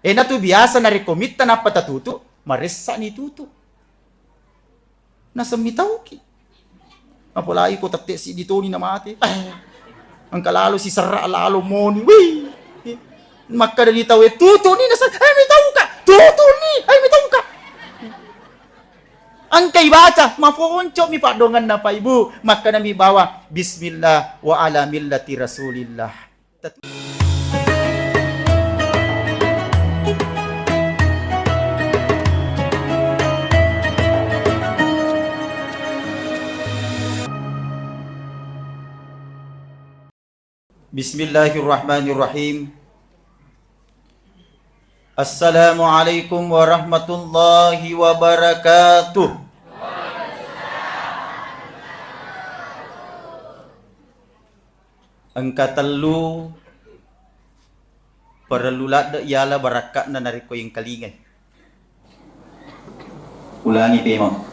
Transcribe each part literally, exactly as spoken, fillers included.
Enatu biasa narekko mitta nappa tatutu, maressani tutu. Nasemmi tauki. Apalagi ko tette siddi toni namate. Eh, engka lalo siserra lalo moni. Wih. Makkadani tau e, "Tutuni nasa-, eh, mitauka. Tutuni, eh, mitauka." Engkai baca, mafonco mi paddongenna Pak Ibu. Makkanami bawa, "Bismillah wa ala millati Rasulillah." Bismillahirrahmanirrahim. Assalamualaikum warahmatullahi wabarakatuh. Engka tellu parellu ladde yala barakka'na narekko yengkalingai. Ulangi pemeng.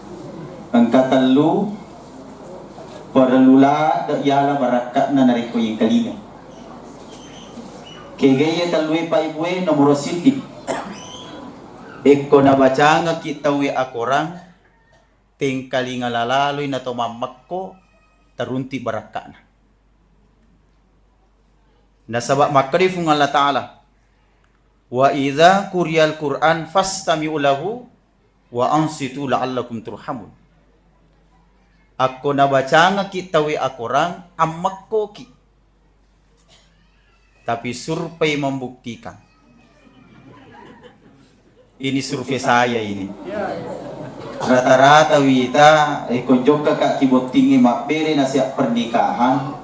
Engka tellu parellu ladde yala barakka'na narekko yengkalingai. Kegaiye tellue paibue nomoro siddi. Ekko nabacangaki tauwe akorang, tengkalinga lalaloi nato mammekko, tarunti barakka'na. Nasaba makkeda Fung Allah Ta'ala, "Wa idza quriyal Qur'an fastami'u lahu wa ansitu la'allakum turhamun." Akko nabacangaki tauwe akorang, ammekkoki. Tapi survei membuktikan. Ini survei saya ini. Rata-rata wita, eh, ko jokka ka ki bottingi mabbere na siap pernikahan,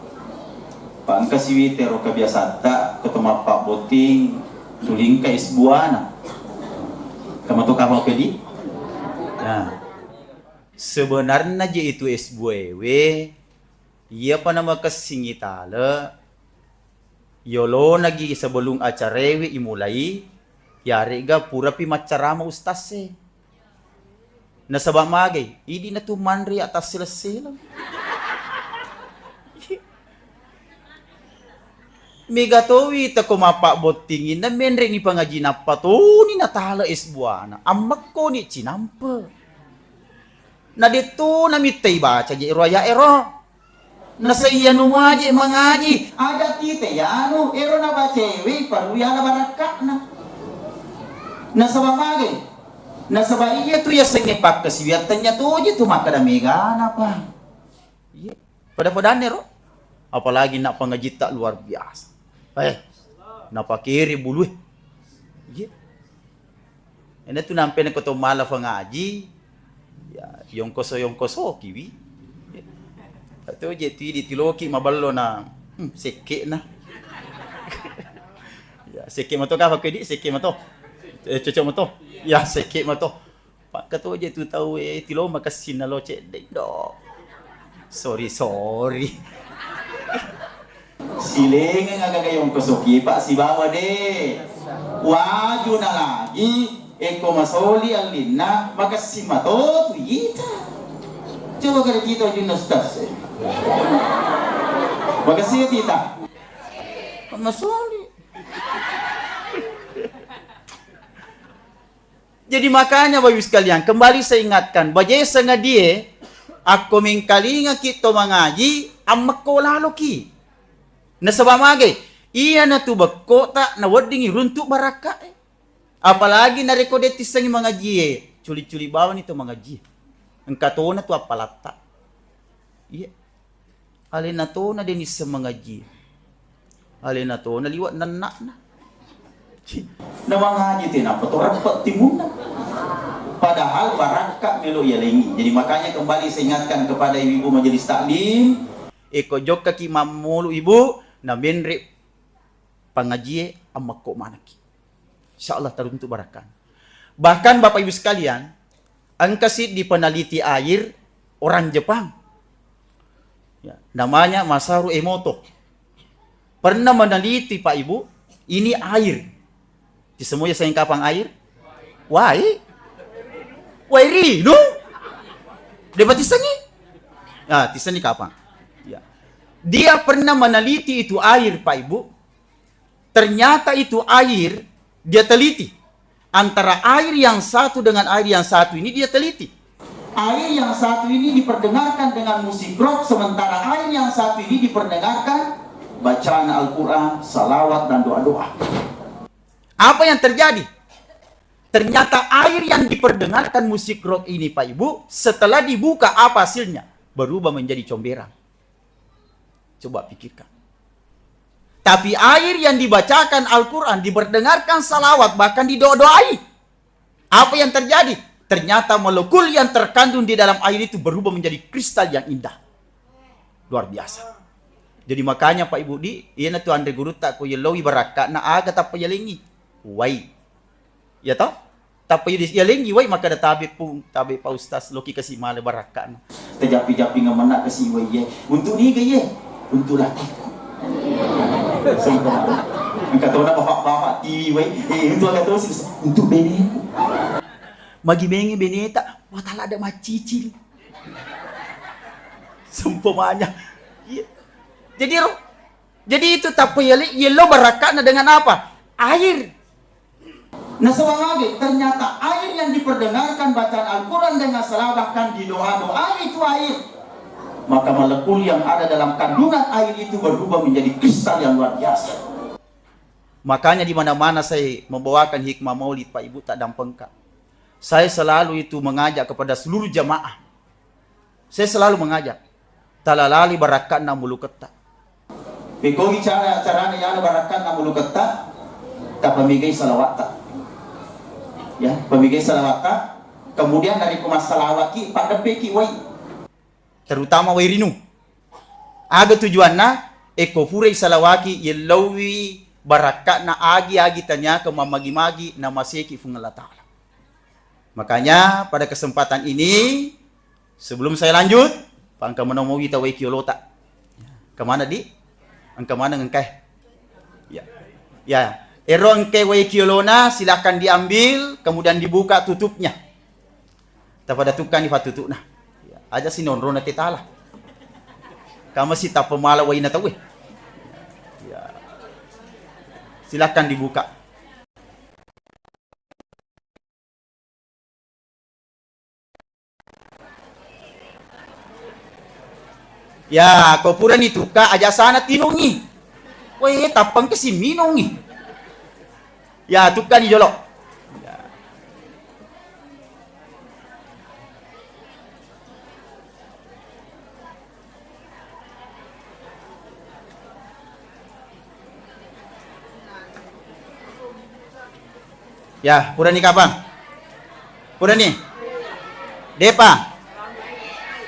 pangka siwita ro kebiasatta, ko to mappabbotting, tulingka es buana. Kamato kama pedi? Nah, sebenarnya je itu es buewe, iyapa namakessingi tale, yolonagi sebelum acarewe imulai, yaregga purapi maccarama ustasse. Nasaba magai, idi natu manre atas selesseleng. Mega towi teko mappabbottingi, na menreni pangaji nappa toni natala es buana, ammekkoni cinampe. Na detto namittai baca je ero ayat ero. Nasa iyanu maje mangaji, aja tite yanu, ero nabacewi, parui ala barakka'na. Nasaba mage? Nasaba iya tu yasengnge pakkasiwiang tennya toje tu makkeda megana pa. Iya. Pada-padanna ero. Apalagi nak pengajitta luar biasa. Eh, napakere bulue. Iya. Ena tu nampe na koto mala fangaji, ya, yongkoso-yongkosokiwi. Atau je tu idi tiloki maballo na, hmm, sekke na. Ya, sekke mato kapa kedi, sekke mato. Eh, cocok mato. Ya, sekke mato. Pakka to je tu tau, eh, tilo makessing na lo cedde, do. Sorry, sorry. Silengeng agaga yongkosoki, Pak, sibawa de. Waju na lagi, eko masoli allinna, makessing mato tu ita. Coba kada kita wajunna Ustaz. Makessing kita. Masoli. Jadi makanya, Bapak Ibu sekalian, kembali saya ingatkan, bajae sangadie, akko mengkalingaki to mangaji, ammekko laloki. Nasaba mage, iyanatu bekkota naweddingi runtuk barakka'e. Apalagi narekko de tissengi mangajie, culi-culi bawani to mangajie. Engka tona tu appalatta. Iya. Alena tona de nisseng mangaji. Alena tona liwa nannakna. Na mangaji te nappa to reppe timunna. Padahal barakka melo yalengi. Jadi makanya kembali saya ingatkan kepada ibu-ibu majelis taklim. Eko jokkaki mammulu ibu, na menre pangajie ammekko manakki. Insya Allah taruntuk barakkana. Bahkan Bapak Ibu sekalian, engka siddi peneliti air orang Jepang. Ya, namanya Masaru Emoto. Pernah meneliti Pak Ibu, ini air. Di semua ya sayang kapang air? Wai? Wai rinu? Dia berarti sengi? Ya, tisengi kapang. Ya. Dia pernah meneliti itu air, Pak Ibu. Ternyata itu air Dia teliti antara air yang satu dengan air yang satu ini, dia teliti. Air yang satu ini diperdengarkan dengan musik rock, sementara air yang satu ini diperdengarkan bacaan Al-Quran, salawat, dan doa-doa. Apa yang terjadi? Ternyata air yang diperdengarkan musik rock ini, Pak Ibu, setelah dibuka, apa hasilnya? Berubah menjadi comberan. Coba pikirkan. Tapi air yang dibacakan Al-Quran, diperdengarkan salawat, bahkan didoa-doai. Apa yang terjadi? Ternyata molekul yang terkandung di dalam air itu berubah menjadi kristal yang indah. Luar biasa. Jadi makanya, Pak Ibu, di, iyana tu anre gurutta ko yellowi barakka'na, aga tappa yalengi? Wai. Ya toh? Tappa iya di-, yalengi wai, makkeda, "Tabe, Pung, tabe, Pak Ustaz, loki kasi male barakka'na." Tajappi-jappi ngamenna kasi wai, ye. "Untuk niga, ye?" "Untuk lakiku." Sangko male. Engka tona bapak-bapak tiwi wai. "Eh, untuk aga tosi?" "Untuk beneku." "Magi menge beneta?" "Wah, tala ada macicil." Seumpamanya. Iya. Jadi ro-, jadi itu tappa yale-, yello barakka'na dengan apa? Air. Nasaba magi, ternyata air yang diperdengarkan bacaan Al-Quran dengan salah, bahkan didoa-doai itu air, maka molekul yang ada dalam kandungan air itu berubah menjadi kristal yang luar biasa. Makanya di mana-mana saya membawakan hikmah maulid, Pak Ibu, tak dampengka. Saya selalu itu mengajak kepada seluruh jamaah. Saya selalu mengajak, talalali barakka'na muluketta. Pekogi cara, carana yalo barakka'na muluketta, tapamegai salawatta. Ya, pamegai salawatta. Kemudian narekko massalawaki, paddeppeki wai. Terutama wai rinung. Aga tujuanna? Ekko purai salawaki, yellowi barakka'na agi-agi taniaka mammagi-magi namaseki Fuang Allah Ta'ala. Makanya pada kesempatan ini, sebelum saya lanjut, pangka manomo wita wai kiolota. Kemana, di? Engka maneng engkae? Ya. Ya. Ero engkae wai kiolona, silakan diambil, kemudian dibuka tutupnya. Tapada tukang ni fatutuna. Ya. Aja sinonrona tetala. Kama si tappa mala waina tauwe. Ya. Silakan dibuka. Ya, ko purani tukka, aja sana tinungi. Weh, tappang ke si minungi. Ya, tukkani jolo. Ya. Ya, purani kapang? Purani? Depa?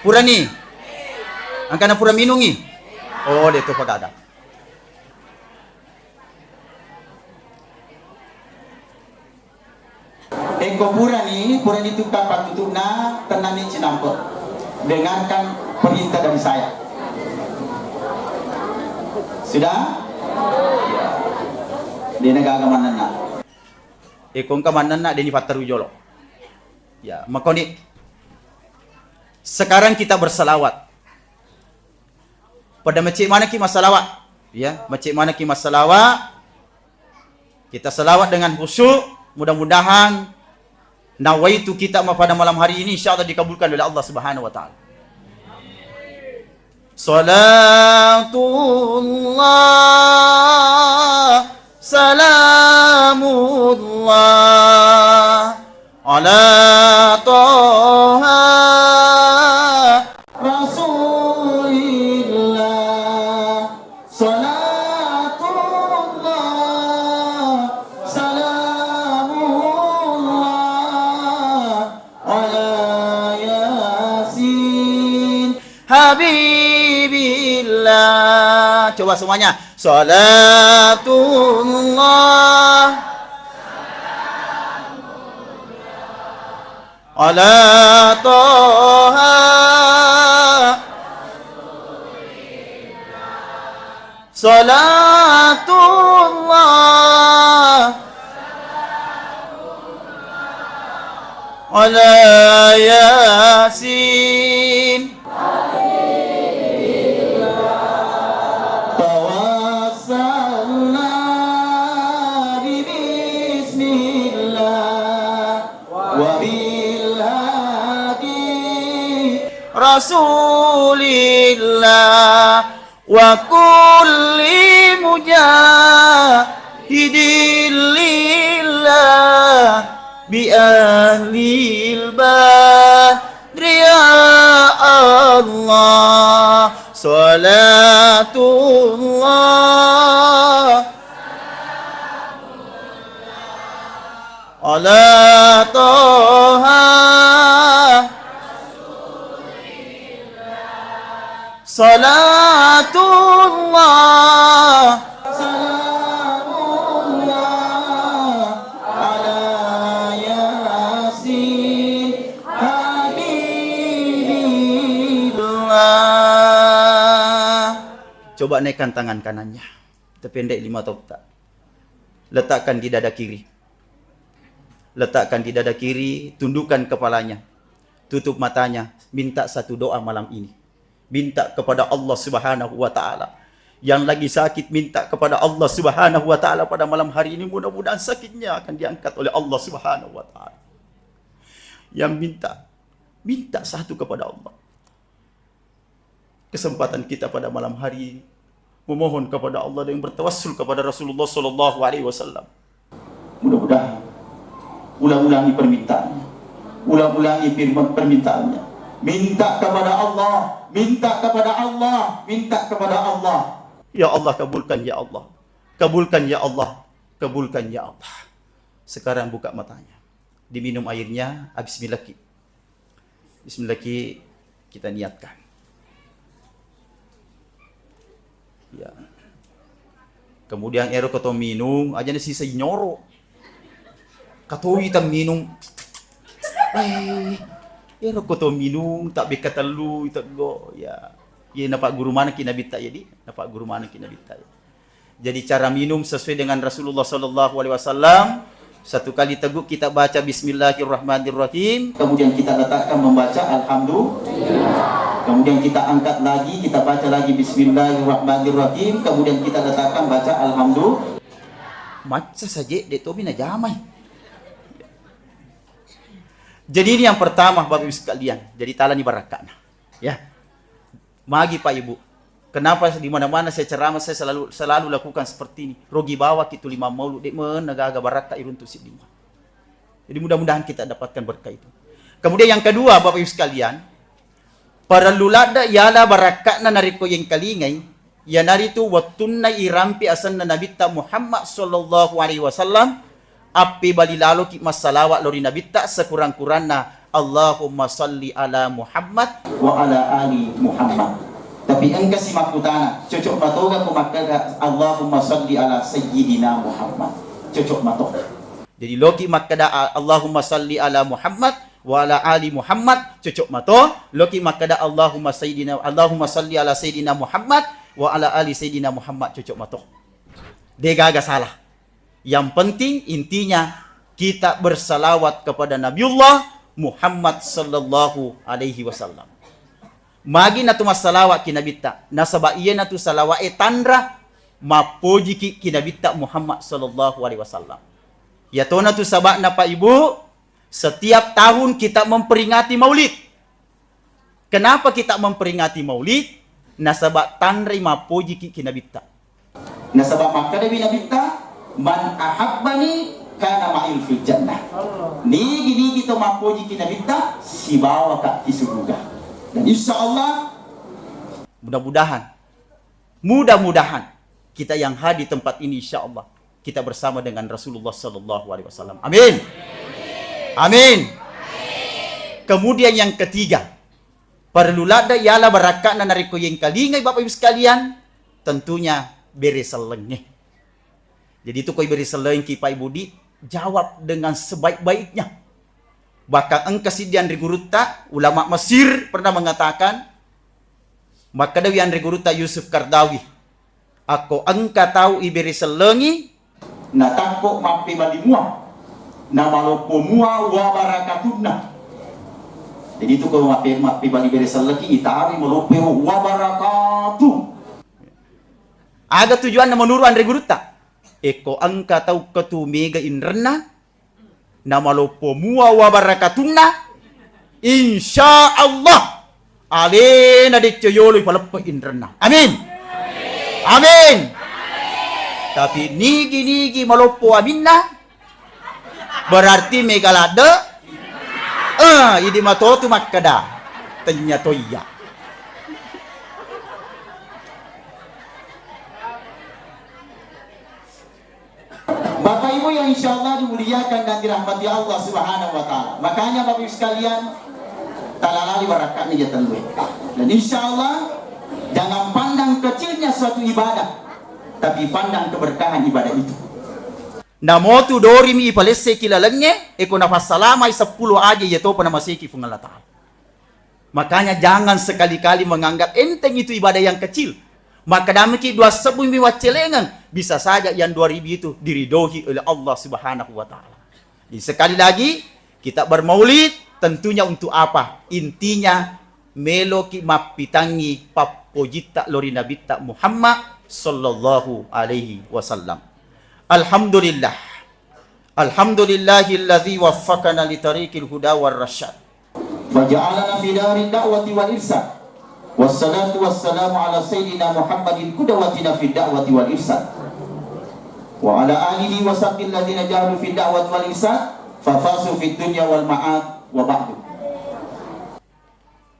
Purani? Angkana pura minungi? Oh, de' topa gaga. Engko purani, purani tukka pattutu'na, tennani cinampe'. Dengarkan perintah dari saya. Sudah? De'na gaga manenna. Engko engka manenna, de'ni patteru jolo. Ya, makoni. Sekarang kita berselawat. Pada mecce manekki massalawa. Ya, mecce manekki massalawa. Kita salawat dengan khusyuk. Mudah-mudahan nawaitu kita ma-, pada malam hari ini insya Allah dikabulkan oleh Allah Subhanahu wa Ta'ala. Salatullah, salamullah, ala Toha Rasulillah, salatullah, salamullah, ala Yasin Habibillah. Coba semuanya. Salatullah ala Toha. Salatullah ala Yasin. Tawassalna bi رسول الله وكل مجاهد لله بأهل البدر يا الله. صلاة الله على طه. صلاة الله. سلام الله على ياسين حبيب الله. Coba naikkan tangan kanannya. Tependek lima tautta. Letakkan di dada kiri. Letakkan di dada kiri, tundukkan kepalanya. Tutup matanya, minta satu doa malam ini. Minta kepada Allah Subhanahu wa Ta'ala. Yang lagi sakit, minta kepada Allah Subhanahu wa Ta'ala pada malam hari ini. Mudah-mudahan sakitnya akan diangkat oleh Allah Subhanahu wa Ta'ala. Yang minta, minta satu kepada Allah. Kesempatan kita pada malam hari ini memohon kepada Allah dengan bertawassul kepada Rasulullah sallallahu alaihi wasallam. Mudah-mudahan ulang-ulangi permintaannya, ulang-ulangi firman permintaannya. Minta kepada Allah, minta kepada Allah, minta kepada Allah. Ya Allah, kabulkan ya Allah, kabulkan ya Allah, kabulkan ya Allah. Sekarang buka matanya. Diminum airnya, habis milaki. Bismillah ki, kita niatkan. Ya. Kemudian ero ko to minung, aja na sisa inyoro. Katoi ta minung. Eh, ero ko to minung, tak beka tellu, iteggo. Ya. Ye, napa guru mana ki nabitta, jadi? Napa guru mana ki nabitta, ya? Jadi cara minum sesuai dengan Rasulullah sallallahu alaihi wasallam. Satu kali teguk kita baca bismillahirrahmanirrahim. Kemudian kita letakkan membaca alhamdulillah. Kemudian kita angkat lagi, kita baca lagi bismillahirrahmanirrahim. Kemudian kita letakkan baca alhamdulillah. Macca saje de tomi najamai. Jadi ini yang pertama Bapak Ibu sekalian. Jadi talani barakkana. Ya. Magi Pak Ibu, kenapa di mana-mana saya ceramah, saya selalu, selalu lakukan seperti ini? Rogi bawa ki tu lima maulu, de mena gaga barakka iruntu siddimua. Jadi mudah-mudahan kita dapatkan berkah itu. Kemudian yang kedua, Bapak Ibu sekalian, parellu ladde yala barakkana narekko yengkalingai, iyanaritu wettunna irampe asenna Nabitta Muhammad sallallahu alaihi wasallam, appibali laloki massalawa lao ri Nabitta sekurang-kuranna, Allahumma salli ala Muhammad wa ala ali Muhammad. Tapi engka si makkutana, cocok matoga ko makkeda, Allahumma salli ala sayyidina Muhammad? Cocok mato. Jadi loki makkeda, a-, Allahumma salli ala Muhammad wa ala ali Muhammad, cocok mato. Loki makkeda, Allahumma sayyidina, Allahumma salli ala sayyidina Muhammad wa ala ali sayyidina Muhammad, cocok mato. De gaga salah. Yang penting intinya kita bersalawat kepada Nabiullah Muhammad sallallahu alaihi wasallam. Magi natu massalawat ki Nabitta, nasaba iyanatu salawat e tanra mappojiki ki Nabitta Muhammad sallallahu alaihi wasallam. Iyatona tu saba'na Pak Ibu, setiap tahun kita memperingati Maulid. Kenapa kita memperingati Maulid? Nasaba tanrai mappojiki ki Nabitta. Nasaba makkedami Nabitta, "Man ahabbani kana ma'il fil jannah." Nigi-nigi to mappojiki Nabitta, sibawaka ki suruga. Dan insya Allah, mudah-mudahan, mudah-mudahan kita yang hadir tempat ini, insya Allah kita bersama dengan Rasulullah sallallahu alaihi wasallam. Amin. Amin. Kemudian yang ketiga, parellu ladde yala barakka'na narekko yengkalingai Bapak Ibu sekalian, tentunya bere sellengnge. Jadi itu koi bere sellengki Pak Ibu di jawab dengan sebaik-baiknya. Bahkan engka siddi anre gurutta, ulama Mesir pernah mengatakan, makkedawi anre gurutta Yusuf Kardawi, akko engka tau ibere sellengi, natakko mappebali mua, namaloppo mua wabarakatunna. Jadi itu ko mappe-, mappebali bere selleki, itawi maloppo wabarakatuh. Aga tujuanna menurut anre gurutta? Ekko engka tau ketu mega inrenna, namaloppo mua wabarakatunna, insya Allah Alena decco yolo ipaleppe inrenna. Amin. Amin. Tapi nigi-nigi maloppo aminna, berarti mega ladde. Eh, idi matotu makkeda, tenya toiya. Bapak Ibu yang insya Allah dimuliakan dan dirahmati Allah Subhanahu wa Ta'ala. Makanya, Bapak Ibu sekalian, talalali barakatnya jatellue. Dan insya Allah, jangan pandang kecilnya suatu ibadah, tapi pandang keberkahan ibadah itu. Namotu dorimi ipalesseki lalengnge, eko nafassalamai seppulo aja, iya topa namaseki Puang Allah Ta'ala. Makanya jangan sekali-kali menganggap enteng itu ibadah yang kecil. Makkedamiki dua sebbu mi waccelengeng, bisa saja yang dua ribu itu diridohi oleh Allah Subhanahu wa Ta'ala. Jadi sekali lagi, kita bermaulid tentunya untuk apa? Intinya meloki mappitangi pappojitta lori Nabitta Muhammad sallallahu alaihi wasallam. Alhamdulillah. Alhamdulillahilladzi waffaqana li tariqil huda war rasyad. Wa ja'alana fi darid da'wati wal irsyad. Wassalatu wassalamu ala sayyidina Muhammadin qudwatina fid da'wati wal irsyad. Wa ala alihi wa sahbihi alladzina jahadu fid da'wati wal irsyad fa fazu fid dunya wal ma'ad, wa ba'du.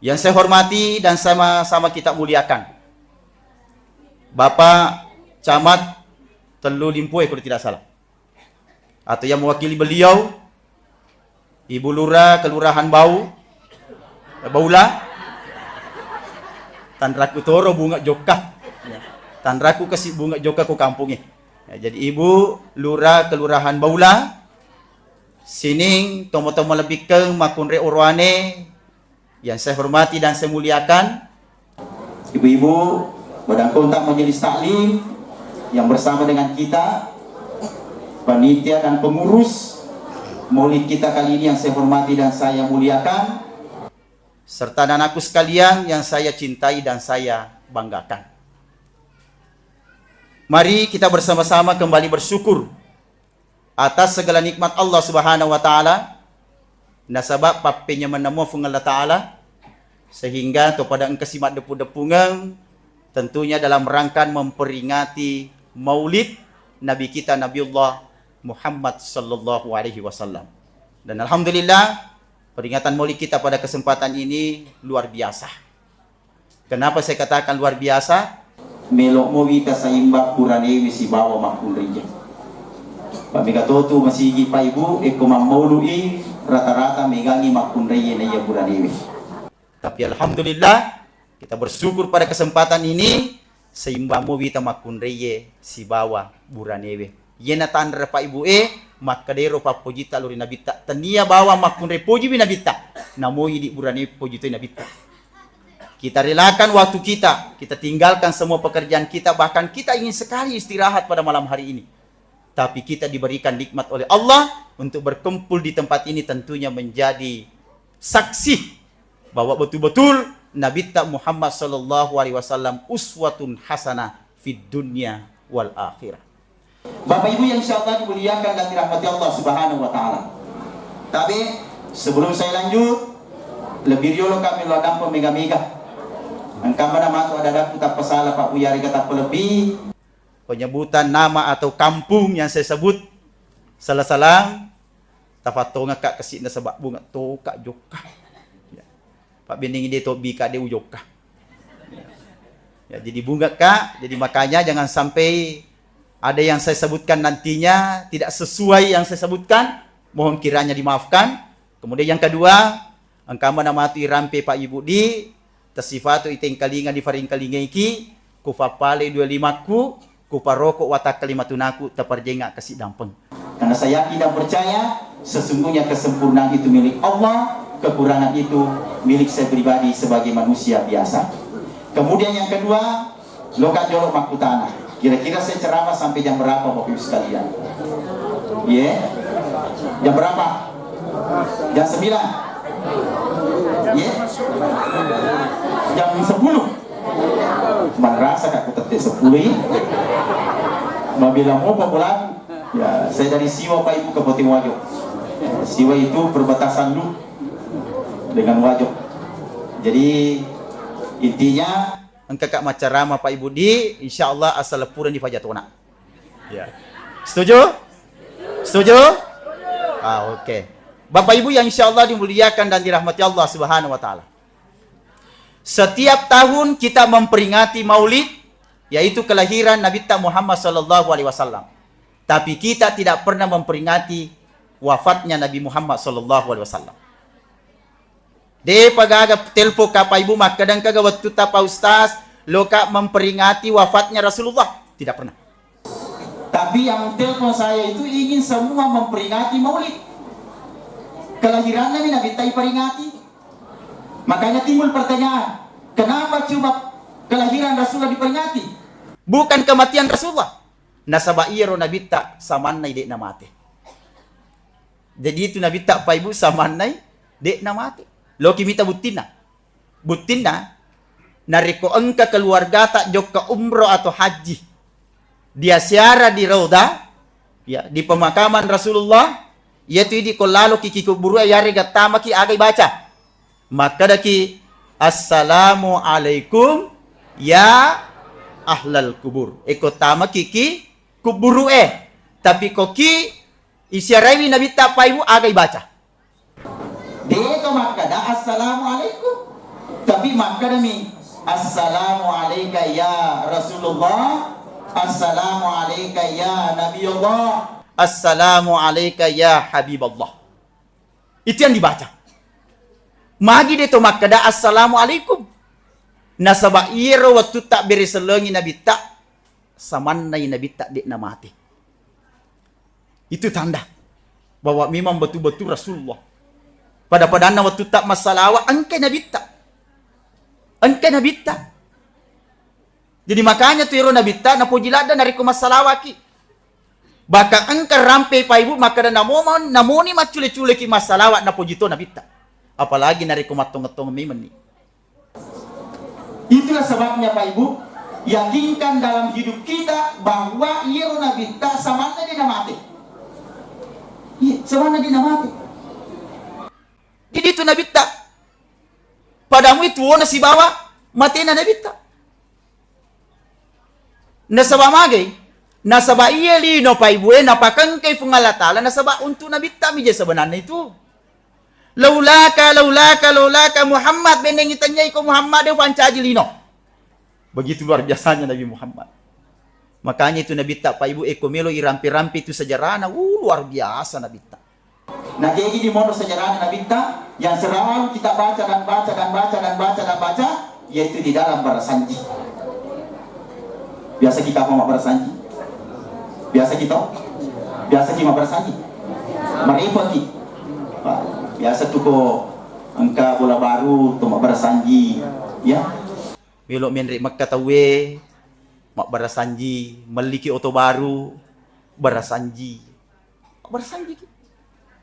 Yang saya hormati dan sama-sama kita muliakan, Bapak Camat Tellu Limpue, kalau tidak salah, atau yang mewakili beliau, Ibu Lurah Kelurahan Bau, eh, Baula, tanraku toro bunga jokka. Ya. Tanraku kasi bunga jokka ku kampungnge. Ya, jadi Ibu Lurah Kelurahan Baula, sining tomo-tomo lebikkeng makkunrai orowane, yang saya hormati dan saya muliakan, ibu-ibu, badan kontak majelis taklim yang bersama dengan kita, panitia dan pengurus maulid kita kali ini yang saya hormati dan saya muliakan, serta anak-anakku sekalian yang saya cintai dan saya banggakan. Mari kita bersama-sama kembali bersyukur atas segala nikmat Allah Subhanahu wa Ta'ala, nasaba pappenyamenna mua Fuang Allah Ta'ala, sehingga to pada engkasi maddepu-depungeng, tentunya dalam rangka memperingati maulid Nabi kita Nabiullah Muhammad sallallahu alaihi wasallam. Dan alhamdulillah, peringatan maulid kita pada kesempatan ini luar biasa. Kenapa saya katakan luar biasa? Melo mo wita saimbang buranewe sibawa makkunraie. Pamega totu masigi Pak Ibu, ekko mammaului rata-rata megangi makkunraie naiya buranewe. Tapi alhamdulillah, kita bersyukur pada kesempatan ini, saimbang mo wita makkunraie sibawa buranewe. Iyena tanre Pak Ibu e, makkedero pappojitta lori Nabitta. Tania bawang makkunrai pojiwi Nabitta, namoi idi burane pojitoi Nabitta. Kita relakan waktu kita, kita tinggalkan semua pekerjaan kita, bahkan kita ingin sekali istirahat pada malam hari ini. Tapi kita diberikan nikmat oleh Allah untuk berkumpul di tempat ini, tentunya menjadi saksi bahwa betul-betul Nabitta Muhammad sallallahu alaihi wasallam uswatun hasanah fid dunya wal akhirah. Bapak Ibu yang insyaallah dimuliakan dan dirahmati Allah Subhanahu wa Ta'ala. Tapi sebelum saya lanjut, lebih riolo kami lo dampo mega-mega. Engka mana matu ada daku tappa sala Pak Buya, rega tappa lebih. Penyebutan nama atau kampung yang saya sebut salah-salah, tafattongakka kasi'na sebab bunga toka jokka. Ya. Pabbenningi de tobbi ka de ujokka. Ya, jadi bunga ka, jadi makanya jangan sampai ada yang saya sebutkan nantinya tidak sesuai yang saya sebutkan, mohon kiranya dimaafkan. Kemudian yang kedua, engka mana matu irampe Pak Ibu di, tesifatu itengkalinga difaringkalingaiki, kufappale dua limakku, kuparoko watakka lima tunaku, taparjenga kasi dampeng. Karena saya yakin dan percaya, sesungguhnya kesempurnaan itu milik Allah, kekurangan itu milik saya pribadi sebagai manusia biasa. Kemudian yang kedua, loka jolo makkutana. Kira-kira saya ceramah sampai jam berapa, Bapak Ibu sekalian? Ye? Jam berapa? Jam sembilan? Ye? Jam sepuluh? Marasa ka ku tette seppulo i. Mabela mopa bola. Ya, saya dari Siwa, Pak Ibu, Kabupaten Wajo. Siwa itu perbatasan Luwu dengan Wajo. Jadi, Intinya, engka ka maccarama Pak Ibu di, insya Allah asal pura di Fajatona. Ya. Setuju? Setuju? Ah, oke. Bapak Ibu yang insya Allah dimuliakan dan dirahmati Allah Subhanahu wa Ta'ala. Setiap tahun kita memperingati Maulid, yaitu kelahiran Nabitta Muhammad sallallahu alaihi wasallam. Tapi kita tidak pernah memperingati wafatnya Nabi Muhammad sallallahu alaihi wasallam. Depa gaga telpon ka Pak Ibu makkeda engka ga wettu ta Pak Ustaz, loka memperingati wafatnya Rasulullah. Tidak pernah. Tapi yang telpon saya itu ingin semua memperingati Maulid. Kelahirannya Nabitta diperingati. Makanya timbul pertanyaan, kenapa cuma kelahiran Rasulullah diperingati? Bukan kematian Rasulullah. Nasaba iyaro Nabitta samannai de'na mate. Jadi itu Nabitta Pak Ibu samannai de'na mate. Loki mita buttinna. Buttinna, narekko engka keluargata jokka umroh atau haji, dia ziarah di Raudah, ya, di pemakaman Rasulullah, iyatu idi ko laloki ki kuburu, yarega tamaki aga ibaca. Makkedaki, "Assalamu alaikum ya ahlal kubur." Eko tamaki ki kuburu e. Tapi ko ki isiaraiwi Nabitta Pak Ibu aga ibaca. Deto makkeda assalamualaikum, tapi makkedami, "Assalamu alaika ya Rasulullah, assalamu alaika ya Nabiullah, assalamu alaika ya Habiballah." Itu yang dibaca. Magi deto makkeda assalamualaikum? Nasaba iyaro wettu tabbere sellengi Nabitta, samannai Nabitta de'na mate. Itu tanda bahwa memang betul-betul Rasulullah. Pada-padanna wettu ta massalawa engkai Nabitta. Engkai Nabitta. Jadi makanya tu ero Nabitta napoji ladda narekko massalawaki. Bahkan engka rampe Pak Ibu makkeda namo, namoni maccule-culeki massalawa napoji to Nabitta. Apalagi narekko mattongeng-tongeng memenni. Itulah sebabnya Pak Ibu, yakinkan dalam hidup kita bahwa iyaro Nabitta samanna de namate. Iya, samanna de namate. Jadi itu Nabitta. Padamu itu wona sibawa matena Nabitta. Nasaba magai? Nasaba iya lino Pak Ibu e napakengkai Puang Allah Ta'ala nasaba untuk Nabitta mi je sebenarnya itu. Laulaka, laulaka, laulaka Muhammad, bendengi tanyai ko Muhammad de pancaji lino. Begitu luar biasanya Nabi Muhammad. Makanya itu Nabitta Pak Ibu eko melo irampe-rampe itu sejarahna, uh, luar biasa Nabitta. Nah, jadi di mono sejarahnya Nabitta yang selalu kita baca dan baca dan baca dan baca dan baca, yaitu di dalam barasanji. Biasa kita apa mak barasanji? Biasa kita? Biasa kita mak barasanji? Marepoti. Biasa tuh kok engka bola baru tuh mak barasanji, ya. Melo menre Mekka tauwe, mak barasanji, melliki oto baru, barasanji. Barasanji ki.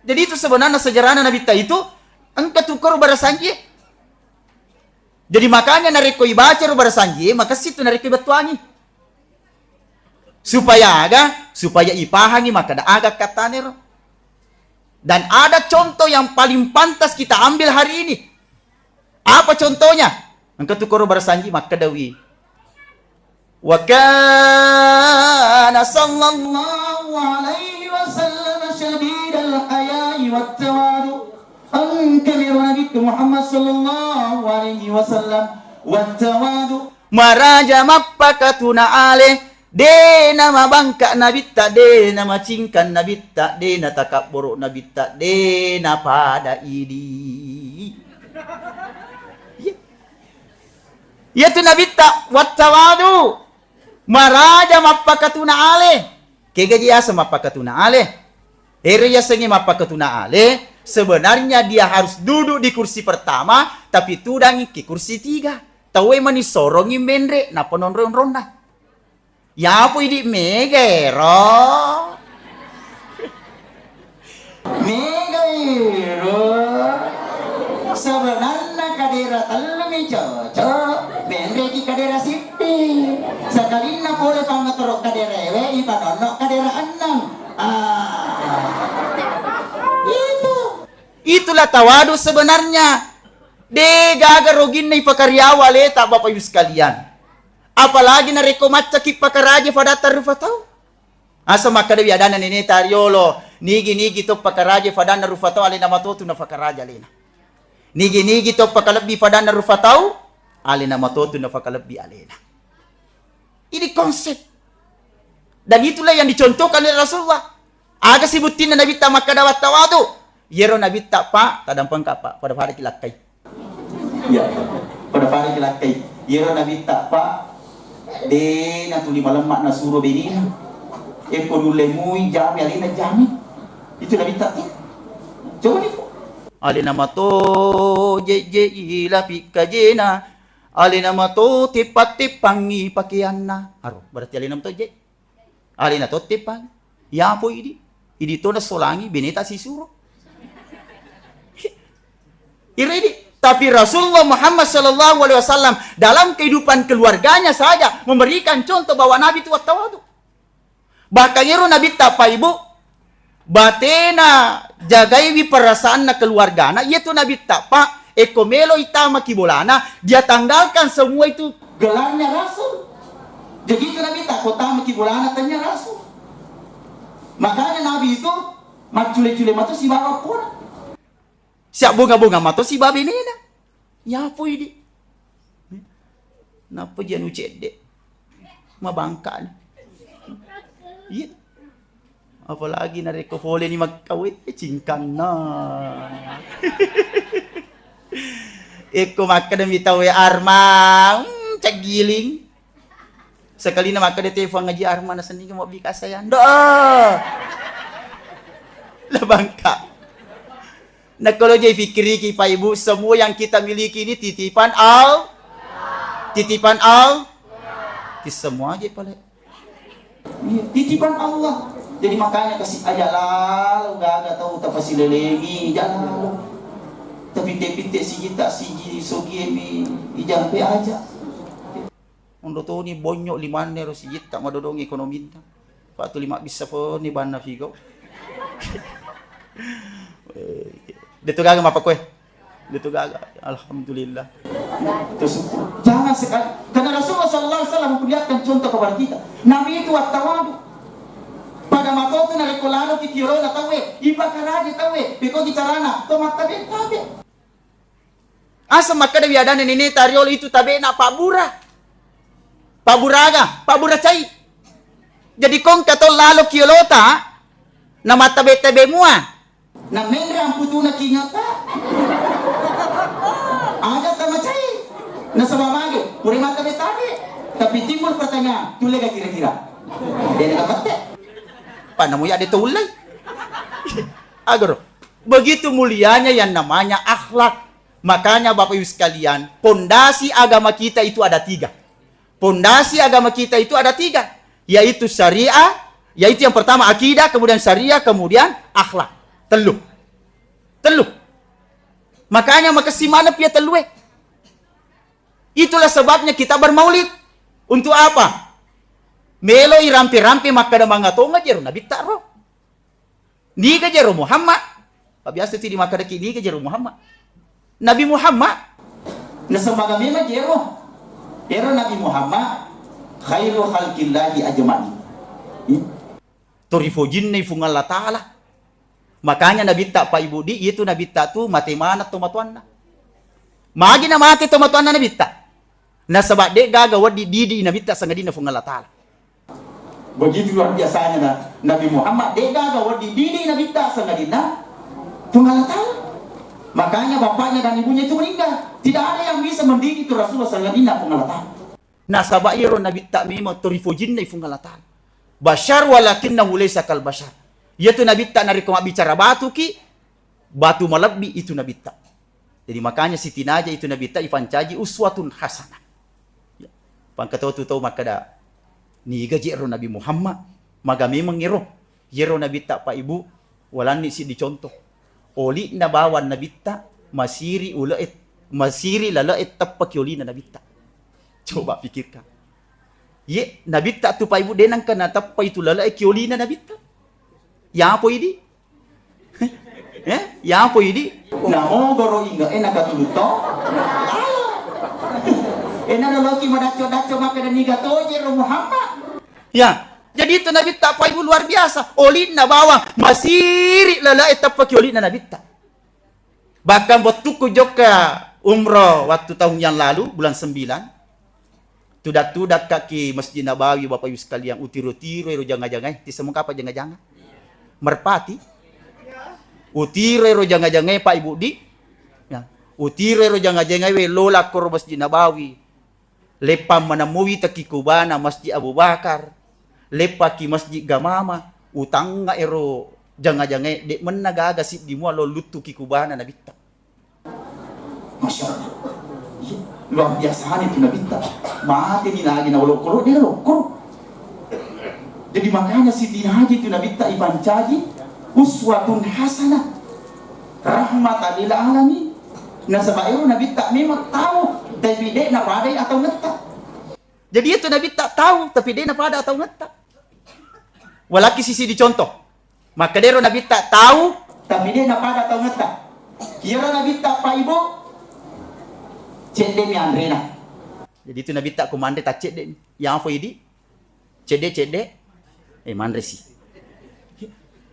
Jadi itu sebenarnya sejarahnya Nabitta itu engka tukkoro barasanji. Jadi makanya narekko ibaca ro barasanji, makessing tu narekko ibettuangi. Supaya aga? Supaya ipahangi makkeda aga kattanero. Dan ada contoh yang paling pantas kita ambil hari ini. Apa contohnya? Engka tu koro barasanji makkedawi. Wa kana sallallahu alaihi wasallam syadidal haya'i wat tawadu. Engka mero Nabi Muhammad sallallahu alaihi wasallam wat tawadu. Maraja mappakatuna ale, de namabangka Nabitta, de namacingka Nabitta, de natakabboro Nabitta, de napada idi. Iya. Iyatu Nabitta wattawadu, maraja mappakatuna ale. Kega diaseng mappakatuna ale? Ero yasengnge mappakatuna ale, sebenarnya dia harus duduk di kursi pertama, tapi tudangi ki kursi tiga. Tauwe mani sorongi menre, nappa nonroi onronna. Yapo idi mega ero. Mega ero. Sebenarna kadera tellu mi cocok, menreki kadera sippi. Sekalinna pole pangatoro kadera ewe, ipanonno kadera enneng. Ah. Itu. Itulah tawadu sebenarnya. De gaga roginna ipakariawa aleta, Bapak Ibu sekalian. Apalagi narekko maccaki pakaraje fadatta rufa tau. Asa makkedawi adanna neneta riolo, nigi-nigi to pakaraje fadanna rufa tau, alena matotu nafakaraja alena. Nigi-nigi to pakalebbi fadanna rufa tau, alena matotu nafakalebbi alena. Ini konsep. Dan itulah yang dicontohkan oleh Rasulullah. Aga sibuttinna Nabitta makkeda wattawadu. Yero Nabitta, Pak, tadampengka, Pak, pada-pada kilakkai. Iya, pada-pada kilakkai. Yero Nabitta, Pak, de natuli malemma nasuro benina. Eko nulle mui jami alena jami. Itu Nabitta tuh. Coba nih. Alena mato jejjei lapi kajena. Alena mato teppa-teppangi pakeanna. Aro, berarti alena mato je. Alena to teppangi. Yapo idi. Idi to nasolangi beneta sisuro. Iri idi. Tapi Rasulullah Muhammad sallallahu alaihi wasallam dalam kehidupan keluarganya saja memberikan contoh bahwa Nabi itu wattawadu. Bahkan ero Nabitta, Pak Ibu, batena jagaiwi perasaanna keluargana, iya tu Nabitta, Pak, ekko melo itamaki bolana, dia tanggalkan semua itu gelarnya Rasul. Jadi itu Nabitta, ko tamaki bolana tanya Rasul. Makanya Nabi itu maccule-cule mato sibawa pura. Siabbunga-bunga mato siba benena. Yapo idi. Nappa ji anu cedde. Mabangka ni. Iya. Apalagi narekko pole ni makkawe, eh, cingkanna. Ekko makkeda mi tau ya Arma, hmm, caggiling. Sekalina makkeda telepon ngaji Arma nasenni mau bika sayang. Doa. Labangka. Nah, kalau jadi pikiriki, Pak Ibu, semua yang kita miliki ini titipan Al-, titipan Al-, ti semua aja pale. Iya, titipan Allah. Jadi makanya kasih aja lalu gaga tahu tapasilelengi jalan. Tapi tepite siji tak siji sogi mi ijampe aja. Ondo toni bonyo limanna ero sijitta madodong ekonominna. Pak tuli mabbissa foni banna figau. Eh, detu gaga mapakue. Detu gaga. Alhamdulillah. Terus, jangan sekali. Karena Rasulullah sallallahu alaihi wasallam memperlihatkan contoh kepada kita. Nabi itu wattawadu. Pada matotu narekko lalo ki tiolona tauwe, ipakaraje tauwe, peko ki carana, to mattabe-tabe. Aseng makkeda wi adanna neneta riolo itu tabe'na pabbura. Pabburaga, pabbura cai. Jadi kongka to lalo kiolota, na mattabe-tabe mua. Na menre amputuna kingata. Aja tama cai. Nasaba mage, pura mattabe-tabe. Tapi timbul pertanyaan, tulle ga kira-kira? Dena kapette. Panna muya de to ullai. Agaro. Begitu mulianya yang namanya akhlak. Makanya Bapak Ibu sekalian, pondasi agama kita itu ada tiga. Pondasi agama kita itu ada tiga, yaitu syariah, yaitu yang pertama akidah, kemudian syariah, kemudian akhlak. Tellu. Tellu. Makanya makessing maneng pia tellue. Itulah sebabnya kita bermaulid. Untuk apa? Melo irampe-rampe makkeda mangatonga jero Nabitta ro. Niga jero Muhammad? Pabiasa tu dimakkedaki niga jero Muhammad. Nabi Muhammad. Nasemaga memang jero. Ero Nabi Muhammad khairu khalqillahi ajma'in. Hmm? Torifojinna Fung Allah Ta'ala. Makanya Nabitta Pak Ibu di, itu Nabitta tu mate maneng tomatoanna. Magi na mate tomatoanna Nabitta? Nasaba de gaga wedding didi Nabitta sangadinna Fung Allah Ta'ala. Begitu luar biasanya na-, Nabi Muhammad, de gaga wedding didi Nabitta sangadinna Fung Allah Ta'ala. Makanya bapaknya dan ibunya itu meninggal. Tidak ada yang bisa mendidik itu Rasulullah sangadinna Fung Allah Ta'ala. Nasaba iyaro Nabitta memang torifojinna Fung Allah Ta'ala. Basyar walakinnahu laisa kal basyar. Iyatu Nabitta narekko mabbicara batuki, batu malebbi itu Nabitta. Jadi makanya sitinaja itu Nabitta ifancaji uswatun hasanah. Ya. Pangkatau tu tau makkeda, niga jero Nabi Muhammad, maga memeng ero. Yero Nabitta Pak Ibu, walanni siddi contoh. Oli'na bawang Nabitta, masiri ule'e, masiri lale'e teppaki olina Nabitta. Coba pikirkan. Ye, Nabitta tu Pak Ibu, de nengka nateppai tu lale'e ki olina Nabitta. Yapo idi? Eh, yapo idi? Namo goro inge e nakatulu to. Enaro loki madacco-dacco makkeda niga toje ro Muhammad. Ya, jadi itu Nabitta Pak Ibu luar biasa. Olinna bawang masiri lalae teppaki olinna Nabitta. Bahkan wettukku jokka umroh waktu tahun yang lalu, bulan sembilan, tudak-tudakkaki Masjid Nabawi, Bapak Ibu sekalian, utiro-tiro ero janga-jangae, tisseng mukapa janga-janga? Merpati. Utiro ero janga-jangae, Pak Ibu di. Ya. Utiro ero janga-jangae we lola koro Masjid Nabawi. Leppa manemmui teki kubana Masjid Abu Bakar. Leppaki Masjid Gamama, utangnga ero janga-jangae, de' menna gaga siddi mua lo luttuki kubana Nabitta. Masya Allah. Iya, luar biasa ni tu Nabitta. Mate ni nagi na lokkoro, dia lokkoro. Jadi makanya Siti Haji tu Nabitta ipancaji uswatun hasanah. Rahmatan lil alamin. Nasaba ero Nabitta memang tahu, tapi de' napadai atau ngetta. Jadi itu Nabitta tahu, tapi de' napada atau ngetta. Walaki sisi dicontoh. Makkedero Nabitta tahu, tapi de' napada tau ngetta. Kira Nabitta Pak Ibu, cedde mi anrena. Jadi itu Nabitta ko manre taccedde mi. Yang apa idi? Cedde-cedde, eh, manre si.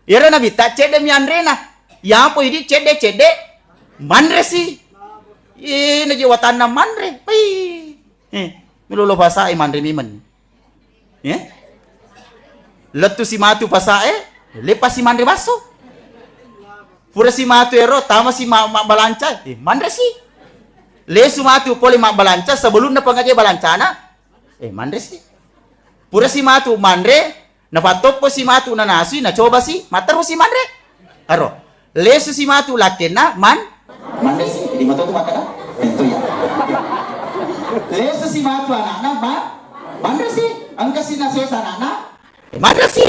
Iyaro Nabitta cedde mi anrena. Yang apa idi? Cedde-cedde, manre si. Eh, naji watanna manre. Wih. Eh, melolo pasa e manre mi men. Eh? Lettu si matu pasae, leppa si manre basso. Pura si matu ero, tama si ma-, mabbalanca, eh, manre si. Lesu matu pole mabbalanca, sebelumna pengajian balancana, eh, manre si. Pura si matu manre, napattoppo si matu nanasui, nacoba si, matteru si manre. Aro. Lesu si matu lakkenna man-, manre si, di matotu makkeda, tentu ya. Lesu si matu anakna ma-, manre si, engka si nasesa anakna, eh, manre si.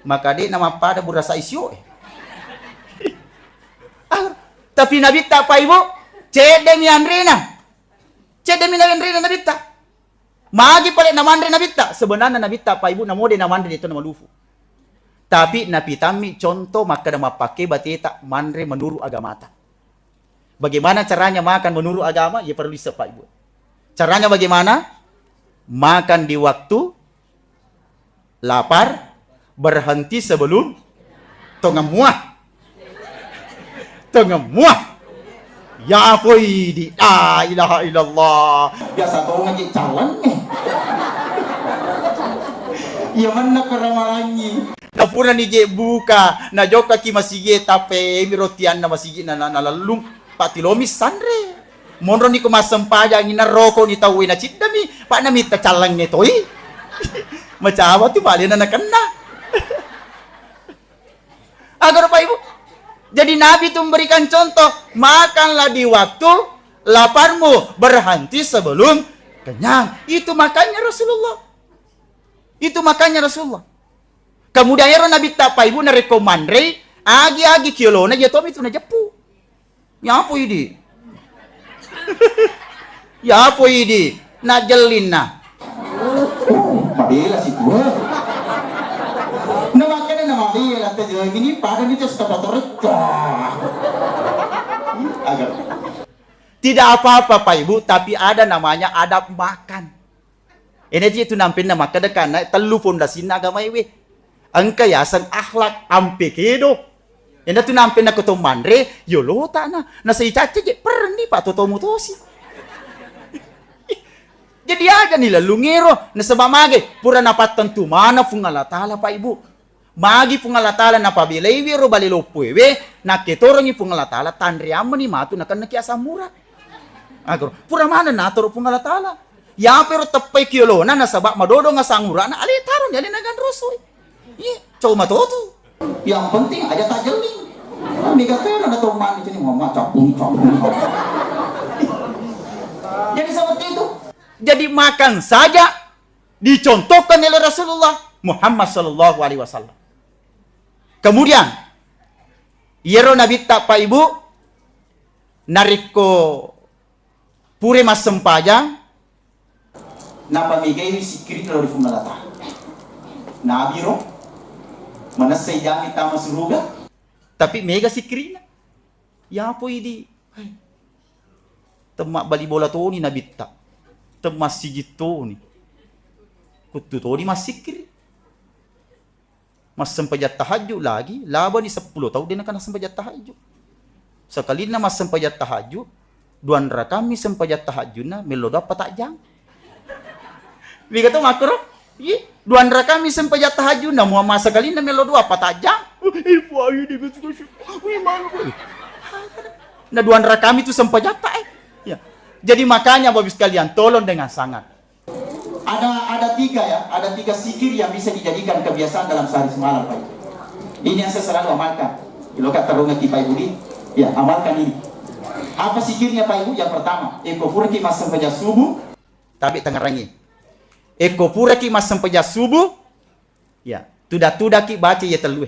Maka de' namappada burasa isio, eh. Ah, tapi Nabitta Pak Ibu, cedde mi anrena. Cedde mi anrena Nabitta. Magi pale namanre Nabitta? Sebenarnya Nabitta Pak Ibu namo de' namanre de' to namalufu. Tapi napitammi contoh makkeda mappake bateta manre menurut agamata. Bagaimana caranya makan menurut agama? Ya perlu isseng Pak Ibu. Caranya bagaimana? Makan di waktu lapar, berhenti sebelum tongemmuah. Tongemmuah. Ya poi di, la ilaha illallah. Biasa tonga je calon nih. Iya menna ke ramalangi. Napurani je buka, najokka ki masigi tape mi rotianna masigi na, na, nalellung. Pak tilomi sanre. Monroni ko massempajang, narokoni tauwe naciddami, Pak namitta callangnge toi. Macawa tu palena nakenna. Agar Pak Ibu. Jadi Nabi itu memberikan contoh, makanlah di waktu laparmu, berhenti sebelum kenyang. Itu makannya Rasulullah. Itu makannya Rasulullah. Kemudian ero Nabitta Pak Ibu narekko manrei, agi-agi kiolona iya tomi tu najeppu. Yapo idi. Yapo idi. Najellinna. Mabela si tua. Namakkeda namabela te ini pada ni tes kapatorekka. Agar. Tidak apa-apa Pak Ibu, tapi ada namanya adab makan. Eneji tu nampenna makkeda kana tellu fondasinna agamae we. Engka yaseng akhlak ampe kedo. Ena tu nampenna ko to manre, yolota na. Nasa icacce je, perni Pak, totomu tosi. Jadi aja ni lellungero, nasaba mage, pura napattentu mana Puang Allah Taala Pak Ibu. Magi Puang Allah Taala napabelaiwi ero bale loppoe we, nakketorongi Puang Allah Taala tanreammeni matu nakennaki asam urat. Agaro, pura maneng natoro Puang Allah Taala. Yapero teppai kiolona nasaba madodong asam uratna, ale taroni alena ganrosoi. Iya, coba matotu. Yang penting aja tajelling. Mega tero na to mani cini mama capung capung. Jadi seperti itu. Jadi makan saja dicontohkan oleh Rasulullah Muhammad sallallahu alaihi wasallam. Kemudian, iyaro Nabitta Pak Ibu, narekko pure massempajang, napamegaiwi sikkiri'na lao ri Puang Allah Taala. Nabi ro, manessai jami tama suruga, tapi mega sikkiri'na. Yapo idi. Temmabbali bola toni nabitta. Temmassigi toni. Kuttu toni massikkiri. Massempajang tahajud lagi, labani seppulo taung de' nakenna sempajang tahajud. Sekalinna massempajang tahajud, duanrakammi sempajang tahajudna, mello doa pata'jang. Mega to makkoro? Iya, duanrakammi sempajang tahajudna, mua massekalinna mello doa pata'jang. Eh, puai de' betul. Wih, malu. Na duanrakammi tu sempajatta, eh. Ya. Jadi makanya Bapak Ibu sekalian, tolong dengan sangat. Ada, ada tiga ya, ada tiga zikir yang bisa dijadikan kebiasaan dalam sehari semalam, Pak Ibu. Ini yang saya selalu amalkan. Lo kata Pak Ibu di, ya, amalkan ini. Apa zikirnya, Pak Ibu? Yang pertama, eko puraki massempajang subuh. Tabe tangerangnya. Eko puraki massempajang subuh, ya, tuda-tudaki baca iya tellue.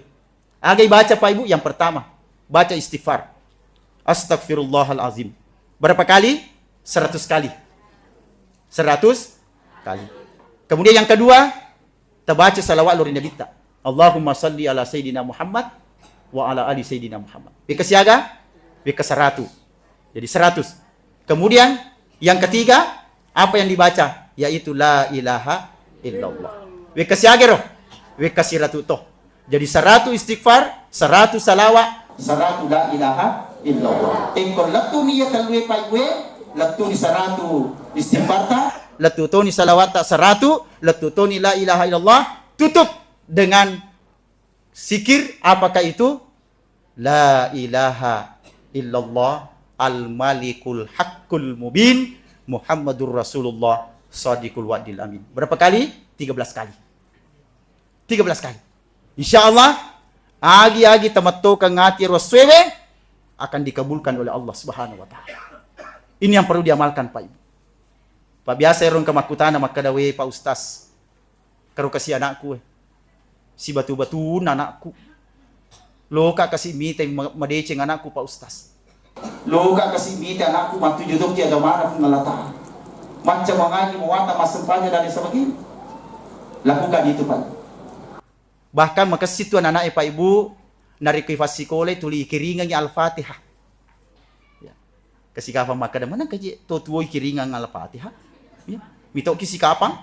Aga ibaca, Pak Ibu? Yang pertama, baca istighfar. Astagfirullahalazim. Berapa kali? Seratus kali. Seratus kali. Kemudian yang kedua, tabaca salawat lao ri Nabitta. Allahumma salli ala Sayyidina Muhammad wa ala ali Sayyidina Muhammad. Wekka siaga? Wekka seratu. Jadi seratus. Kemudian yang ketiga, apa yang dibaca? Yaitu la ilaha illallah. Wekka siaga ro? Wekka siratu to. Jadi seratu istighfar, seratu salawat, seratu la ilaha illallah. Engko lettu ni iya tellue, Pak Ibu e, lettu ni seratu istighfarta, lettu toni salawatta seratu, lettu toni la ilaha illallah, tutup dengan zikir, apakah itu? La ilaha illallah al-malikul haqqul mubin Muhammadur Rasulullah sadiqul wa'dil amin. Berapa kali? Tiga belas kali. Tiga belas kali. Insya Allah, agi-agi tamattokeng ati ro essoewe akan dikabulkan oleh Allah Subhanahu wa Ta'ala. Ini yang perlu diamalkan, Pak Ibu. Pak, biasa ero engka makkutana makkeda, "We, Pak Ustaz, karo kasi anakku, we. Sibatu-batuna anakku. Loka kasi mita ma-, madeceng anakku, Pak Ustaz. Loka kasi mita anakku matuju tokki agamana Puang Allah Ta'ala. Macca mangaji muata massempajang dan lain sebagainya." Lakukan itu, Pak. Bahkan makessing tu anak-anak e, Pak Ibu, narekko ifassikolai tuli ikiringengi Al-Fatihah. Ya. Kasi kapang makkeda, "Maneng kaji to tuo ikiringeng Al-Fatihah?" Ya. Mitoki sikapang.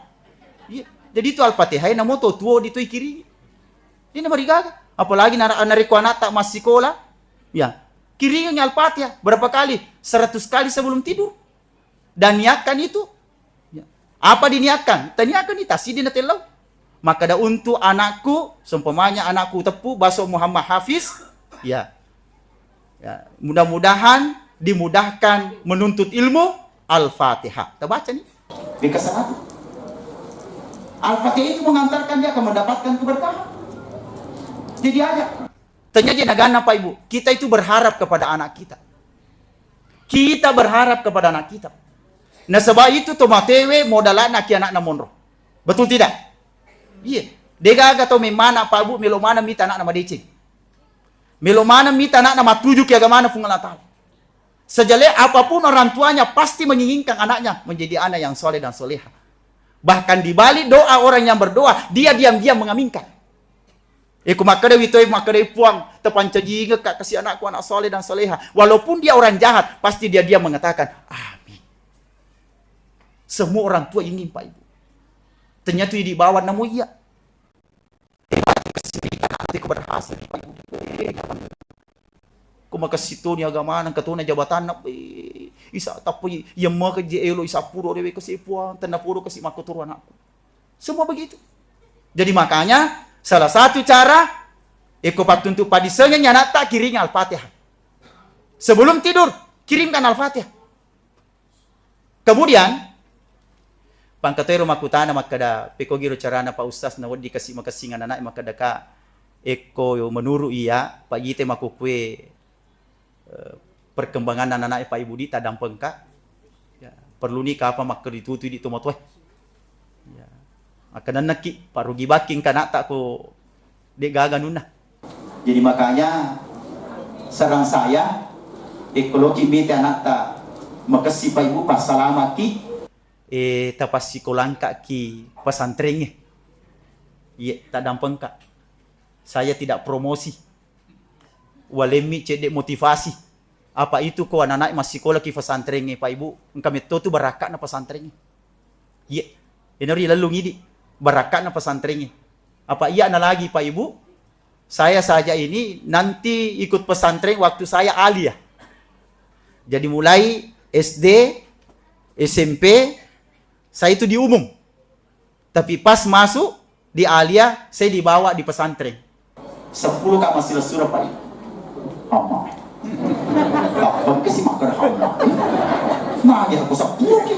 Iya. Jadi tu Al-Fatihah e namo to tuo di to ikiringi. Ini marigaga. Apalagi nara-, narekko anakta massikola, ya, kiringengi Al-Fatihah berapa kali? Seratus kali sebelum tidur. Dan niatkan itu. Ya. Apa diniatkan? Taniatkan ni tasidi natellau. Makkeda, "Untuk anakku, seumpamanya anakku teppu, baso Muhammad Hafiz, ya, ya, mudah-mudahan dimudahkan menuntut ilmu, Al-Fatihah." Tabaca ni. Wekka seratu. Al-Fatihah itu mengantarkan dia akan mendapatkan keberkahan. Jadi aja. Tanya je naganna, Pak Ibu, kita itu berharap kepada anak kita. Kita berharap kepada anak kita. Nasaba itu to matewe modalana ki anakna monro. Betul tidak? Iya. Degaga to memana, Pak Bu, melo mana mita anakna madeceng. Melo mana mita anakna matuju ki agamana Puang Allah Ta'ala. Sejelehan apapun orang tuanya pasti menginginkan anaknya menjadi anak yang soleh dan soleha. Bahkan di balik doa orang yang berdoa, dia diam-diam mengaminkan. Iko makkedai toi, makkedai Puang, "Tapancajingekka kasi anakku anak soleh dan soleha." Walaupun dia orang jahat, pasti dia diam mengatakan, "Amin." Semua orang tua ingin, Pak Ibu. Ternyata di bawah namu iya. Ko berhasil, Pak Ibu. Ko makessing toni agamana, engka tona jabatanna, weh, isa tappa i-, iya maka je elo isa puro dewe kasi Puang, tenna puro kasi makkotoro anakku. Semua begitu. Jadi makanya salah satu cara, iko pattuntu padisengengi anakta, kiringi Al-Fatihah. Sebelum tidur, kirimkan Al-Fatihah. Kemudian, pangkatero makkutana makkeda, "Pekogiro carana Pak Ustaz nawedding kasi makessing anana'e?" Makkeda ka, "Ekko menurut iya, Pak, ite makkukue, eh, perkembangan anana'e Pak Ibu di tadampengka. Ya, perlu ni kapa makkeditutui di tomatoe." Ya. Makkedannaki, "Parugi bakking kanakta ko de gaga nunna." Jadi makanya, saran saya, ekko loki mete anakta makessi Pak Ibu, passalamaki. Eh, tapassikolangkaki pesantrengnge. Iye, tadampengka. Saya tidak promosi. Walemmi cedde motivasi. Apa itu ko anak-anak massikola ki pesantrengnge, Pak Ibu, engka metto tu barakka'na pesantrengnge. Iya, enori lellung idi barakka'na pesantrengnge. Apa iya na lagi, Pak Ibu, saya saja ini nanti ikut pesantren waktu saya aliyah. Jadi mulai S D, S M P, saya itu di umum. Tapi pas masuk di aliyah, saya dibawa di pesantren. Seppulo ka massilessureng, Pak. Hama. Kapan ke si makan hama? Magi aku seppulo ki.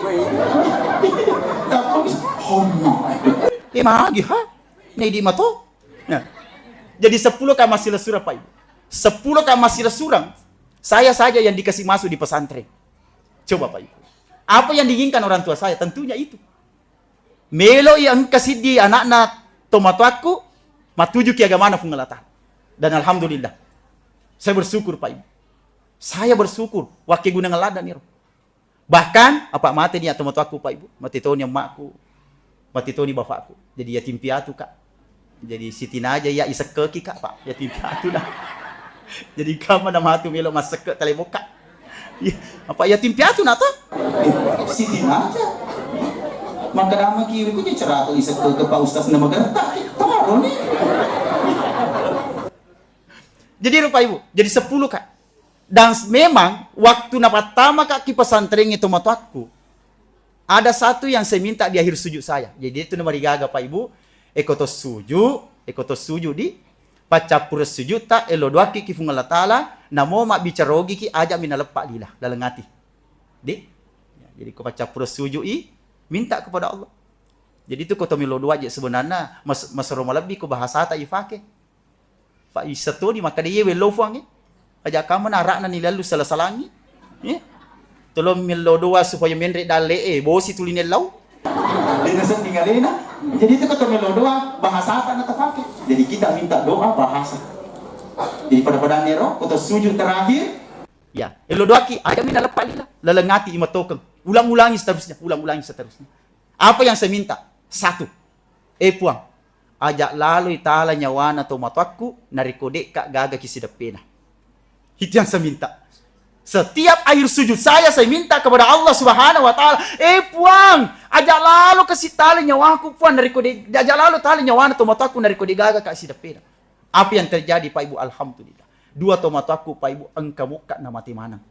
Kapan ke si hama? Eh, magi ha? Ini di mato. Nah. Jadi seppulo ka massilessureng, Pak Ibu. Seppulo ka massilessureng, saya saja yang dikasih masuk di pesantren. Coba, Pak Ibu. Apa yang diinginkan orang tua saya? Tentunya itu. Melo i engka siddi anakna tomatoakku matuju ki agamana Puang Allah Ta'ala. Dan alhamdulillah, saya bersyukur, Pak Ibu. Saya bersyukur, wakkegunangan ladda niro. Bahkan, apa mate ni tomatoakku, Pak Ibu, mate toni ammakku, mate toni bapakku. Jadi yatim piatu, Kak. Jadi sitinaja iya isekkeki, Kak, Pak. Yatim piatu na. Jadi kama na matu melo massekke tale bokka. Iya, apa yatim piatu na to? Sitinaja. Maka dama kiri ku cerita isekkeke Pak Ustaz na magerta. Taro ni. Jadi rupa Ibu, jadi seppulo, Kak. Dan s-, memang waktu napattama, Kak, ki pesantrengnge tomatoakku, ada satu yang saya minta di akhir sujud saya. Jadi itu namarigaga, Pak Ibu, eko to sujud, eko to sujud di paccappureng sujud ta, elo doaki ki Puang Allah Ta'ala, namo mabbicara ogi ki, ajak mi naleppa lila, laleng ati. Di? Ya, jadi ko paccappureng sujud i, minta kepada Allah. Jadi itu ko to melo doa je sebenarnya mas-, masero malebbi ko bahasa ta ifake. Fa issa toni makkeda, "Iye wello Puang e." Aja kamana ara'na ni lalu sala-salangi. Ye. Tolong mello doa supaya menre dalle e, bosi tuli nellau. Dena sedding alena. Jadi itu kata mello doa, bahasa apa na tapake? Jadi kita minta doa bahasa. Jadi pada-pada nero, kota sujud terakhir. Ya, ello doaki, aja mina leppa lila. Laleng ati imatokeng. Ulang-ulangi seterusnya, ulang-ulangi seterusnya. Apa yang saya minta? Satu. Eh, Puang, ajak laloi tala nyawana tomatoakku, narekko de'ka gaga ki sideppena. Itu yang saya minta. Setiap akhir sujud saya, saya minta kepada Allah Subhanahu wa Ta'ala, "Eh, Puang, ajak lalo kasi tala nyawaku, Puang, narekko de-, ajak lalo tala nyawana tomatoakku, narekko de gaga ka sideppena." Apa yang terjadi, Pak Ibu? Alhamdulillah. Dua tomatoakku, Pak Ibu, engka mokka na mate maneng.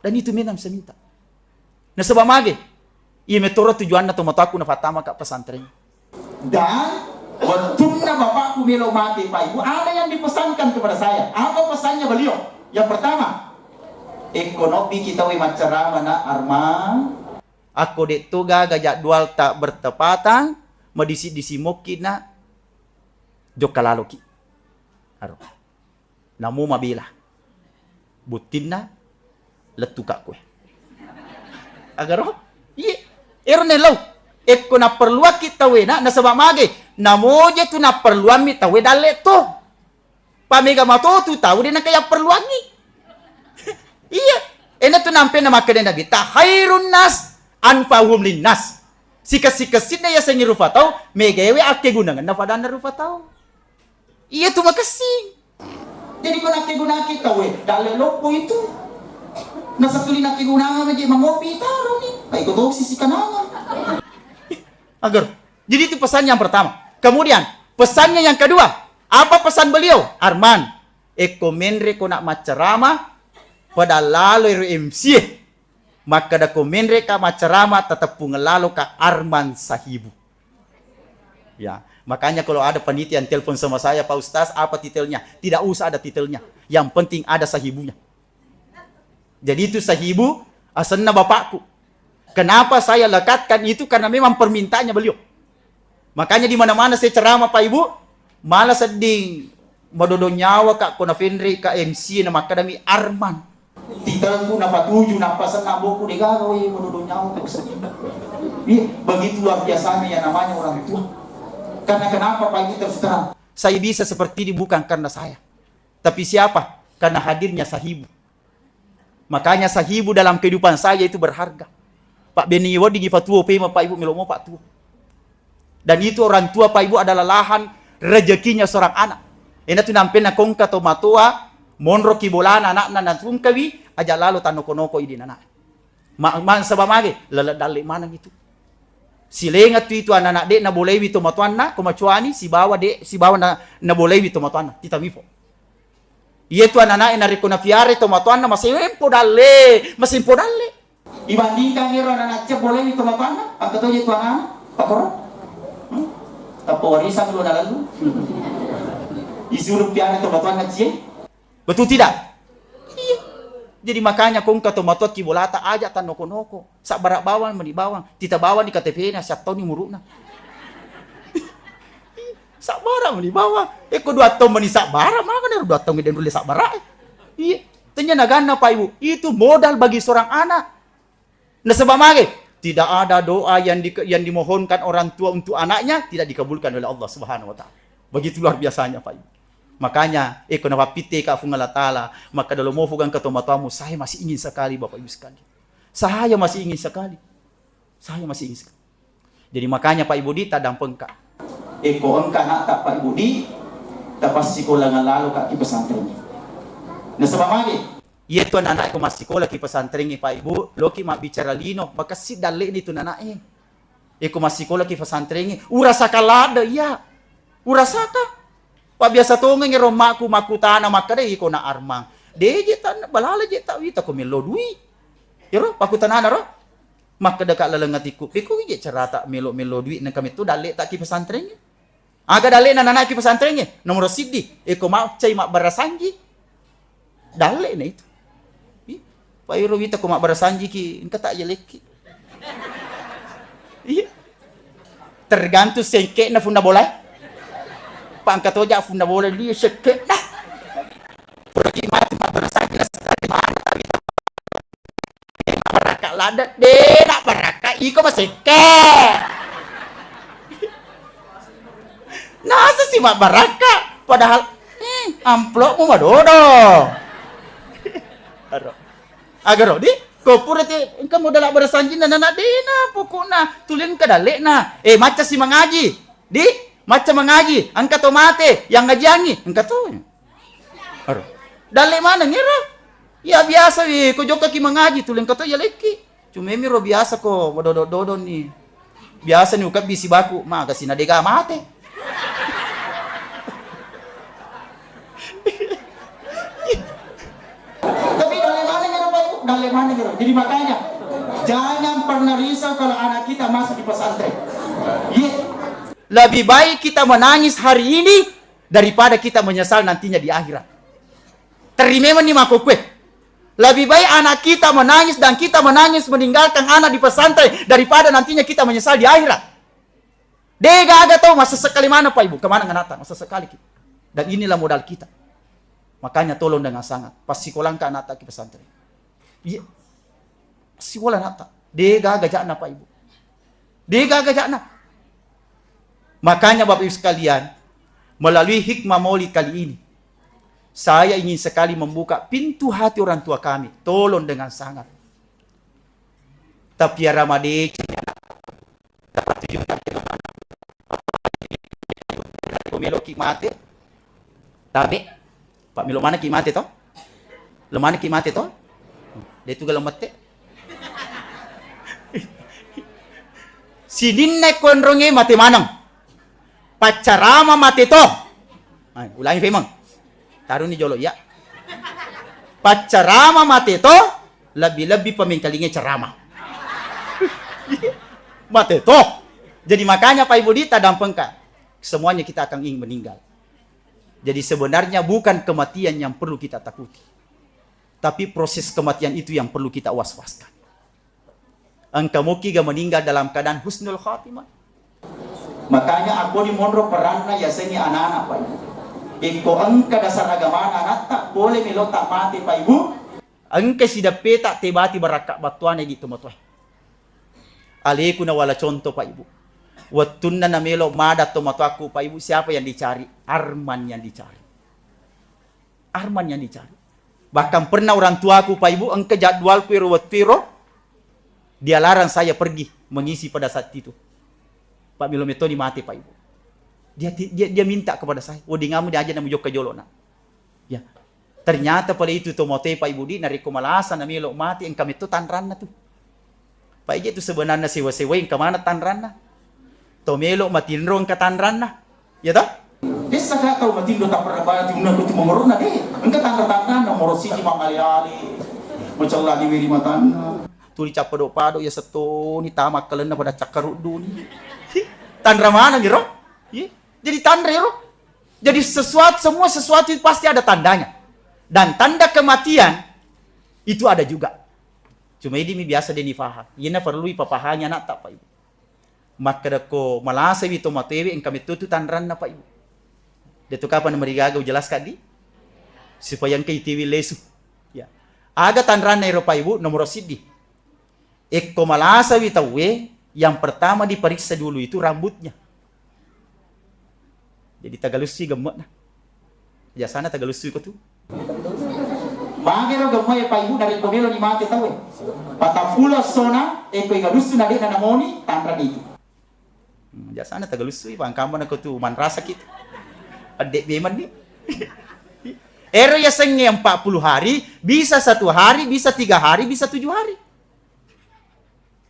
Dan itu memang saya minta. Nasaba mage, iya metoro tujuanna tomatoakku nafattama ka pesantren. Dan wettunna bapakku melo mate, Pak Ibu, ada yang dipesankan kepada saya. Apa pesannya beliau? Yang pertama, ekonomi kita we maccarama na Arman. Akko de'to gaga jadwal tak bertepatan, madisi-disi mokki na jokka laloki. Aro. Namo mabela. Buttinna lettu ka koe. Agaro? Iye. Ero nellau. Ekko napperluakki tauwe na, nasaba mage. Namoje tu napperluammi tauwe dalle to. Pamega matotu tau de naka yapperluangi. Iya. Ena tu nampe na makkeda Nabi, "Ta khairun nas anfahum linnas." Sikessi-kessinna yasengnge rupa tau, megaewe akkegunangenna fadanna rupa tau. Iya tu makessing. Jadi ko nakkegunaki tauwe, dalle loppo itu. Nasatuli nakkegunangan aja mangopi taroni. Baik ko tosi sikanangan. Agar. Jadi itu pesan yang pertama. Kemudian, pesannya yang kedua, apa pesan beliau? Arman, ekko menre ko nak maccarama, pada lalo ero M C e. Makkeda ko menre ka maccarama, tateppung lalo ka Arman Sahibu. Ya, makanya kalau ada panitia yang telepon sama saya, "Pak Ustaz, apa titelnya?" Tidak usah ada titelnya. Yang penting ada sahibunya. Jadi itu sahibu asenna bapakku. Kenapa saya lekatkan itu? Karena memang permintaannya beliau. Makanya di mana-mana saya ceramah, Pak Ibu, malah sedding madodo nyawa ka ko nafenre ka M C na makkadami Arman. Titelku napatuju, nappasenna bokku degaga we madodo nyawa ka. Iya, begitu luar biasanya yang namanya orang tua. Karena kenapa, Pak Ibu, terus terang? Saya bisa seperti ini bukan karena saya. Tapi siapa? Karena hadirnya sahibu. Makanya sahibu dalam kehidupan saya itu berharga. Pak Beni wedding ipatuo pema, Pak Ibu, melo mo Pak tuo. Dan itu orang tua, Pak Ibu, adalah lahan rezekinya seorang anak. Ena tu nampenna kongka to matoa, Monroki bolana ana'na natungkawi, aja lalo tannoko-noko idi nana. Ma-, ma-, saba mage, lele dalle maneng itu. Silenga tu itu anak-anak de nabolewi tomatoanna, ko macuani, sibawa de, sibawa na, nabolewi tomatoanna, tita mifo. Iya tu anak-anak e narekko nafiare tomatoanna, masempo dalle, masempo dalle. Ibandingkan ero anak-anak cia bolewi tomatoanna, engka toje tu anak-anak, pakoro. Hmm? Tappa warisan lo nalalu. Isuru piara tomatoanna cie. Betul tidak? Iya. Jadi makanya ko engka tomatoa ki bolata aja tannoko-noko. Sabbara bawang meni bawang. Tita bawang di K T P-na, siattoni muruna. Sabbara meni bawang. Eko dua tong meni sabbara, maka nero dua tong den rulle sabbara. Iya. Tanya naganna Pak Ibu, itu modal bagi seorang anak. Nasaba mage, tidak ada doa yang di-, yang dimohonkan orang tua untuk anaknya tidak dikabulkan oleh Allah Subhanahu wa Ta'ala. Begitu luar biasanya, Pak Ibu. Makanya, eko napappitte ka Fung Allah Ta'ala, maka dolo mofu gangka tomatoamu, saya masih ingin sekali, Bapak Ibu sekalian. Saya masih ingin sekali. Saya masih ingin sekali. Jadi makanya, Pak Ibu, di tadampengka. Eko engka anakta, Pak Ibu, di tapassikolangan lalo ka ki pesantren. Nasaba mage, Iya tu anak-anak ko massikola ki pesantrengnge, Pak Ibu, loki mabbicara lino, makessing dalle'ni tu anak-anak e. Iko massikola ki pesantrengnge, urasaka ladde iya. Urasaka. Pabbiasa tongeng ero makku makkutana makkeda, "Iko na Armang, de je ta balala je ta wita ko mello dui." Ero pakkutanana ro. Makkeda ka laleng atikku, "Pekko je carata melo-melo dui nengka metto dalle'ta ki pesantrengnge?" Aga dalle'na nanaki pesantrengnge? Nomoro siddi, eko maccai mabbarasanji, dalle'na itu. Ih, pa iro wita ko mabbarasanjiki, engka ta yalekki. Iya. Tergantung sengke'na funna bolae. Pa engka toja funna bola dia sengke'na. Puraki matu mabbarasanji na sekali mana. Barakka ladde, de na barakka, iko masekke. Nasa si mabbarakka, padahal, hmm, amplopmu madodo. Aro. Agaro, di, ko pura te, engka modal abbarasanjinna nana de na, pokokna, tuleng ka dalle'na. Eh, macca si mangaji. Di, macca mangaji, engka to mate, yang ngajiangi, engka to. Aro. Dalle maneng ero. Ya biasa wi, ko jokkaki mangaji, tuleng kato ya lekki. Cuma miro biasa ko, madodo-dodonni. Biasa ni ukabbi sibaku, maga sina dega mate. Tapi dalle maneng ero, Pak Ibu, dalle maneng ero. Jadi makanya, jangan pernah risau kalau anak kita masuk di pesantren. Iya. Lebih baik kita menangis hari ini daripada kita menyesal nantinya di akhirat. Terri memang ni makkokkoe. Lebih baik anak kita menangis dan kita menangis meninggalkan anak di pesantren daripada nantinya kita menyesal di akhirat. Degaga tau, masesek kali mana, Pak Ibu? Kemana anakta? Masesek kali ki. Dan inilah modal kita. Makanya tolong dengan sangat, passikolangka anakta ki pesantren. Iya. Sikola anakta. Degaga ja'na, Pak Ibu. Degaga ja'na. Makanya, Bapak Ibu sekalian, melalui hikmah maulid kali ini, saya ingin sekali membuka pintu hati orang tua kami. Tolong dengan sangat. Tapi ya Ramadece, meloki mate. Tabe. Pak melo manaki mate to? Lo manaki mate to? De tu gala mate. Sininna konronge mate maneng. Paccarama mate to. Ai, ulangi femeng. Taruni jolo iya. Paccarama mate to, lebbi-lebbi pamengkalinge carama. Mate to. Jadi makanya Pak Ibu di tadampengka. Semuanya kita akan ingin meninggal. Jadi sebenarnya bukan kematian yang perlu kita takuti. Tapi proses kematian itu yang perlu kita was-waskan. Engka moki ga meninggal dalam keadaan husnul khatimah. Makanya aku di monro peranna yasengi anak-anak, Pak Ibu. Ikko engka dasar agamana anatta, pole melo ta mate, Pak Ibu. Engka sideppeta tebati barakka battuana di tomatoa. Aleku nawala contoh, Pak Ibu. Wettunna namelo mada tomatoakku, Pak Ibu, siapa yang dicari? Arman yang dicari. Arman yang dicari. Bahkan pernah orang tuaku, Pak Ibu, engka jadwalku ero wettu ero, dia larang saya pergi mengisi pada saat itu. Pak, melo metoni mate, Pak Ibu. Dia ti-, dia, dia minta kepada saya, "Weddingamu dia aja namu jokka jolo, Nak." Ya. Ternyata pale itu to mate, Pak Ibu, di, narekko malasa na melo mate, engka metto tanranna tu. Pak, ije tu sebenarnya sewa-sewa engka mana tanranna. To melo matinro engka tanranna. Ya toh? Dessa ka tau matinro tak pernah bayar tiuna tu mengorona deh. Engka tanra-tanranna, moro siji mangale-ale. Macalla di wiri matanna. Tuli cappa do pado ya setoni tamak kalenna pada cakkaruddu ni. Tanra mana ngiro? Iya. Jadi tanra ro. Jadi sesuatu, semua sesuatu itu pasti ada tandanya. Dan tanda kematian itu ada juga. Cuma ini mi biasa deni faham. Iyana perlu ipapahangi anak tak, Pak Ibu. Makkeda ko malasawi to matewe engka metto tu tanranna, Pak Ibu. De tu kapan marigaga ujelaskan di? Supaya engka itiwi lesu. Ya. Aga tanranna ero, Pak Ibu, nomor siddi. Ekko malasawi tauwe, yang pertama diperiksa dulu itu rambutnya. Jadi tagalussi gemme'na. Biasana tagalussi ko tu. Magero gemme'e, Pak Ibu, narekko melo ni mate tauwe. Patappulo essona, ekko igalussu na de'na namoni, tanra itu. Hmm, biasana tagalussui, pangkammana ko tu, manrasa ki tu. Edde beman ni. Ero yasengnge empat puluh hari, bisa satu hari, bisa tiga hari, bisa tujuh hari.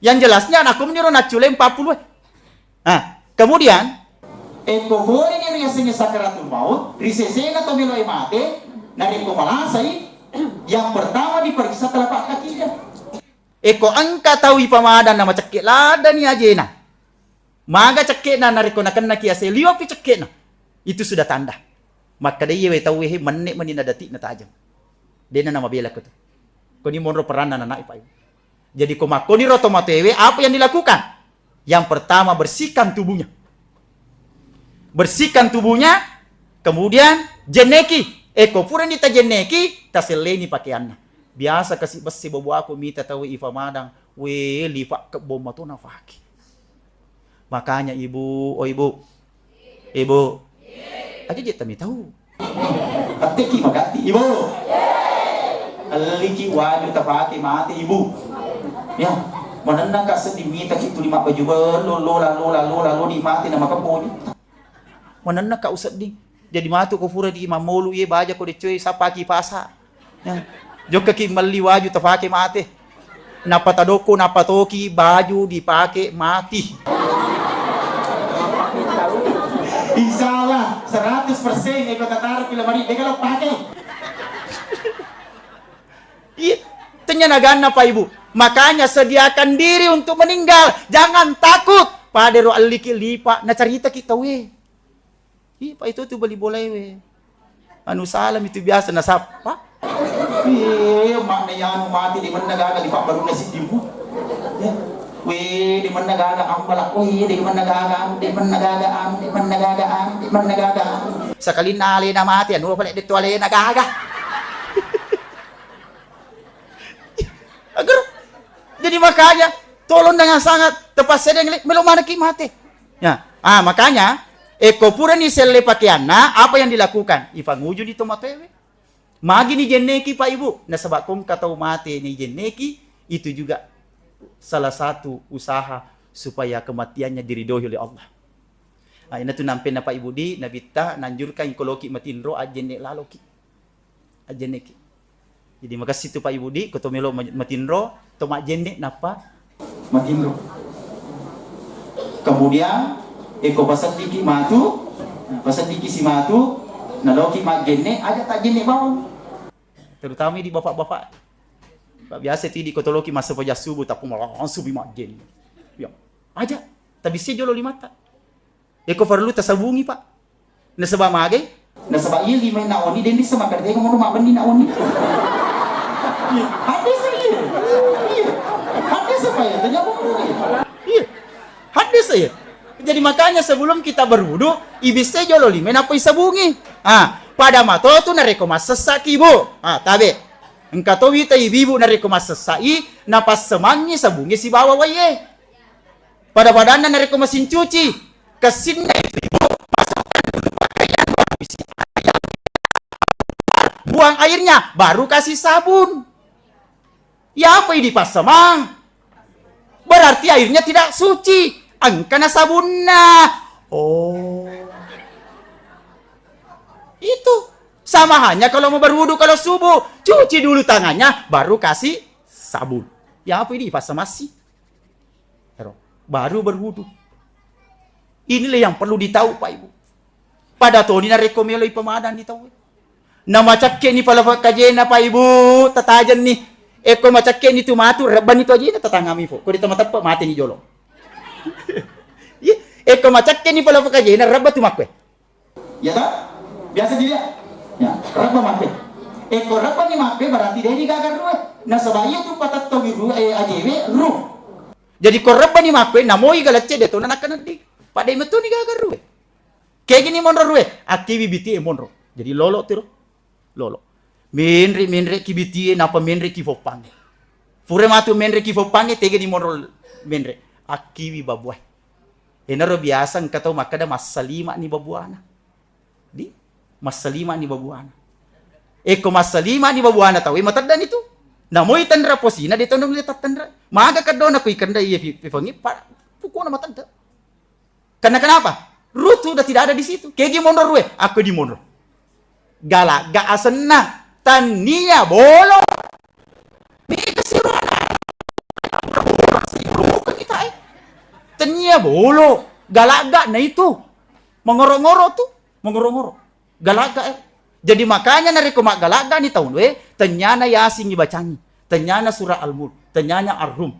Yang jelasnya anakku meniro naccule empat puluh. Nah, kemudian, ekko pole ni riasengnge sakaratul maut, risesena to meloe mate, narekko malasai, yang pertama diperiksa telapak kakinya. Ekko engka tau ipamadang na macekke ladani ajena. Maga cekke'na narekko nakennaki ase, liwe'pi cekke'na. Itu sudah tanda. Makkeda iye we tauwe he menne' meni na dati'na tajeng. De'na namabela ko tu. Koni monro peranna nana'i, Pak Ibu. Jadi ko makkoniro to matewe, apa yang dilakukan? Yang pertama bersihkan tubuhnya. Bersihkan tubuhnya, kemudian jenneki. Eko purani tajenneki, taselleni pakeanna. Biasa kasi bessi boboaku mita tauwe ifamadang, we lipa' kebbo mato nafake. Makanya ibu, oh ibu, ibu, aja je' tami tau. Atteki magatti, ibu. Alliki waju tapake mate, ibu. Ya, manennang ka sedding mita ki tuli mabbaju bello, lola, lola, lola, lola, di mate na makebbo. Manennang ka usedding. Jadi matu ko pura di mammolu ye baja ko deccoe sapaki pasa. Ya. Jokkaki melli waju tafake mate. Nappa tadokko, nappa toki baju dipake mati. Insya Allah, seratus persen eko tataruki lemari, deka lo pake. Iya, tenya naganna, Pak Ibu. Makanya sediakan diri untuk meninggal, jangan takut. Padero alliki lipa, nacaritaki tauwe. Ih, Pak, itu tu bali bolae we. Anu salam itu biasa nasappa. Iya, makna ya anu mati di mana gaga di Pak Baruna Siddiqu. Ya. We, di mana gaga ambala. Oh iya, di mana gaga anu, di mana gaga anu, di mana gaga anu, di mana gaga anu. Sakalinna alena mati, anu apa lek detto alena gaga. Agar jadi makanya tolong dengan sangat tepat sedeng le, melo manaki mate. Ya, ah, makanya, eko purani selle pakeanna, apa yang dilakukan? Ipangujuni to matewe. Magi ni jenneki, Pak Ibu? Nasaba kongka tau mate ni jenneki, itu juga salah satu usaha supaya kematiannya diridhoi oleh Allah. Ah, ina tu nampenna Pak Ibu di, Nabitta nanjurkan koloki matinro, ajjenne laloki. Ajjenneki. Jadi makassi tu Pak Ibu di, ko to melo ma-, matinro, to majjenne nappa matinro. Kemudian, eko paseddiki matu, paseddiki si matu, naloki majjenne, aja tajjenne bawang. Terutama di bapak-bapak. Pak, biasa tu di ko toloki massapajang subuh, tappa langsung majjenne. Ya, aja, tabisse jolo limatta. Eko parellu tasabungi, Pak. Nasaba magai? Nasaba iya lima na oni, den dissa makkeda tega mono mabbenni na oni. Iya, haddesa iya. Iya. Haddesa, Pak, ya, tanya apa iya. Iya. Haddesa iya. Jadi makanya sebelum kita berwudu, ibisse jolo lima nappa isabungi. Ah, pada mato tu narekko massessaki, Bu. Ah, tabe. Engka to wita ibu-ibu narekko massessai, napassemangi sabungi sibawa waie. Pada-padanna narekko mesin cuci, kessinna itu, Ibu, masukkan dulu pakaian, baru isi air, buang airnya, baru kasih sabun. Ya, apa ini dipassemang? Berarti airnya tidak suci. Engkana sabunna. Oh. Itu. Sama hanya kalau mau berwudu kalau subuh, cuci dulu tangannya, baru kasih sabun. Ya apa ini, fasa masih. Ero, baru berwudu. Inilah yang perlu ditahu, Pak Ibu. Pada toni narekko meloi pemadang di tau. Na macakke ni pala kajena, Pak Ibu, tatajen ni. Ekko macakke ni tu matu, rebban ni tu ajena, tatangami fo. Ko di tama teppe, mate ni jolo. Iya, ekko macakke ni pala kajena, rebba tu makkue. Iya ta? Biasa dilihat. Ya, rebba makkue. Ekko rebba ni makkue berarti de ni gaga rue. Nasaba iya tu patetto wi ru, eh, ajewe ru. Jadi ko rebba ni makkue, namoi galecce de to na nakkanedding. Pada metu ni gaga rue. Kegi ni monro rue, akkiwi biti e monro. Jadi lolo tiro. Lolo. Menre, menre ki biti e, napa menre ki foppange. Fure matu menre ki foppange, tege ni monro menre. Akkiwi babuae. Enaro biasa engka tau makkeda massalima ni babuana. Di? Massalima ni babuana. Eko massalima ni babuana tau, e matedda ni tu. Namoi tenra posina, de tondong de tattenra. Maga kedona kui kenda iya fi, fi fangi, pa, pukona matedda. Karena kenapa? Ruh tu udah tidak ada di situ. Kegi monro rue, aku di monro. Galagga asenna, tania bolo. Mega sirona. Bukan kita, eh. Tania bolo. Galagga na itu. Mengoro-ngoro tu, mengoro-ngoro. Galagga, eh. Jadi makanya narekko maggalagga ni taunwe, tenyana Yasin ibacangi, tenyana surah Al-Mulk, tenyana Ar-Rum.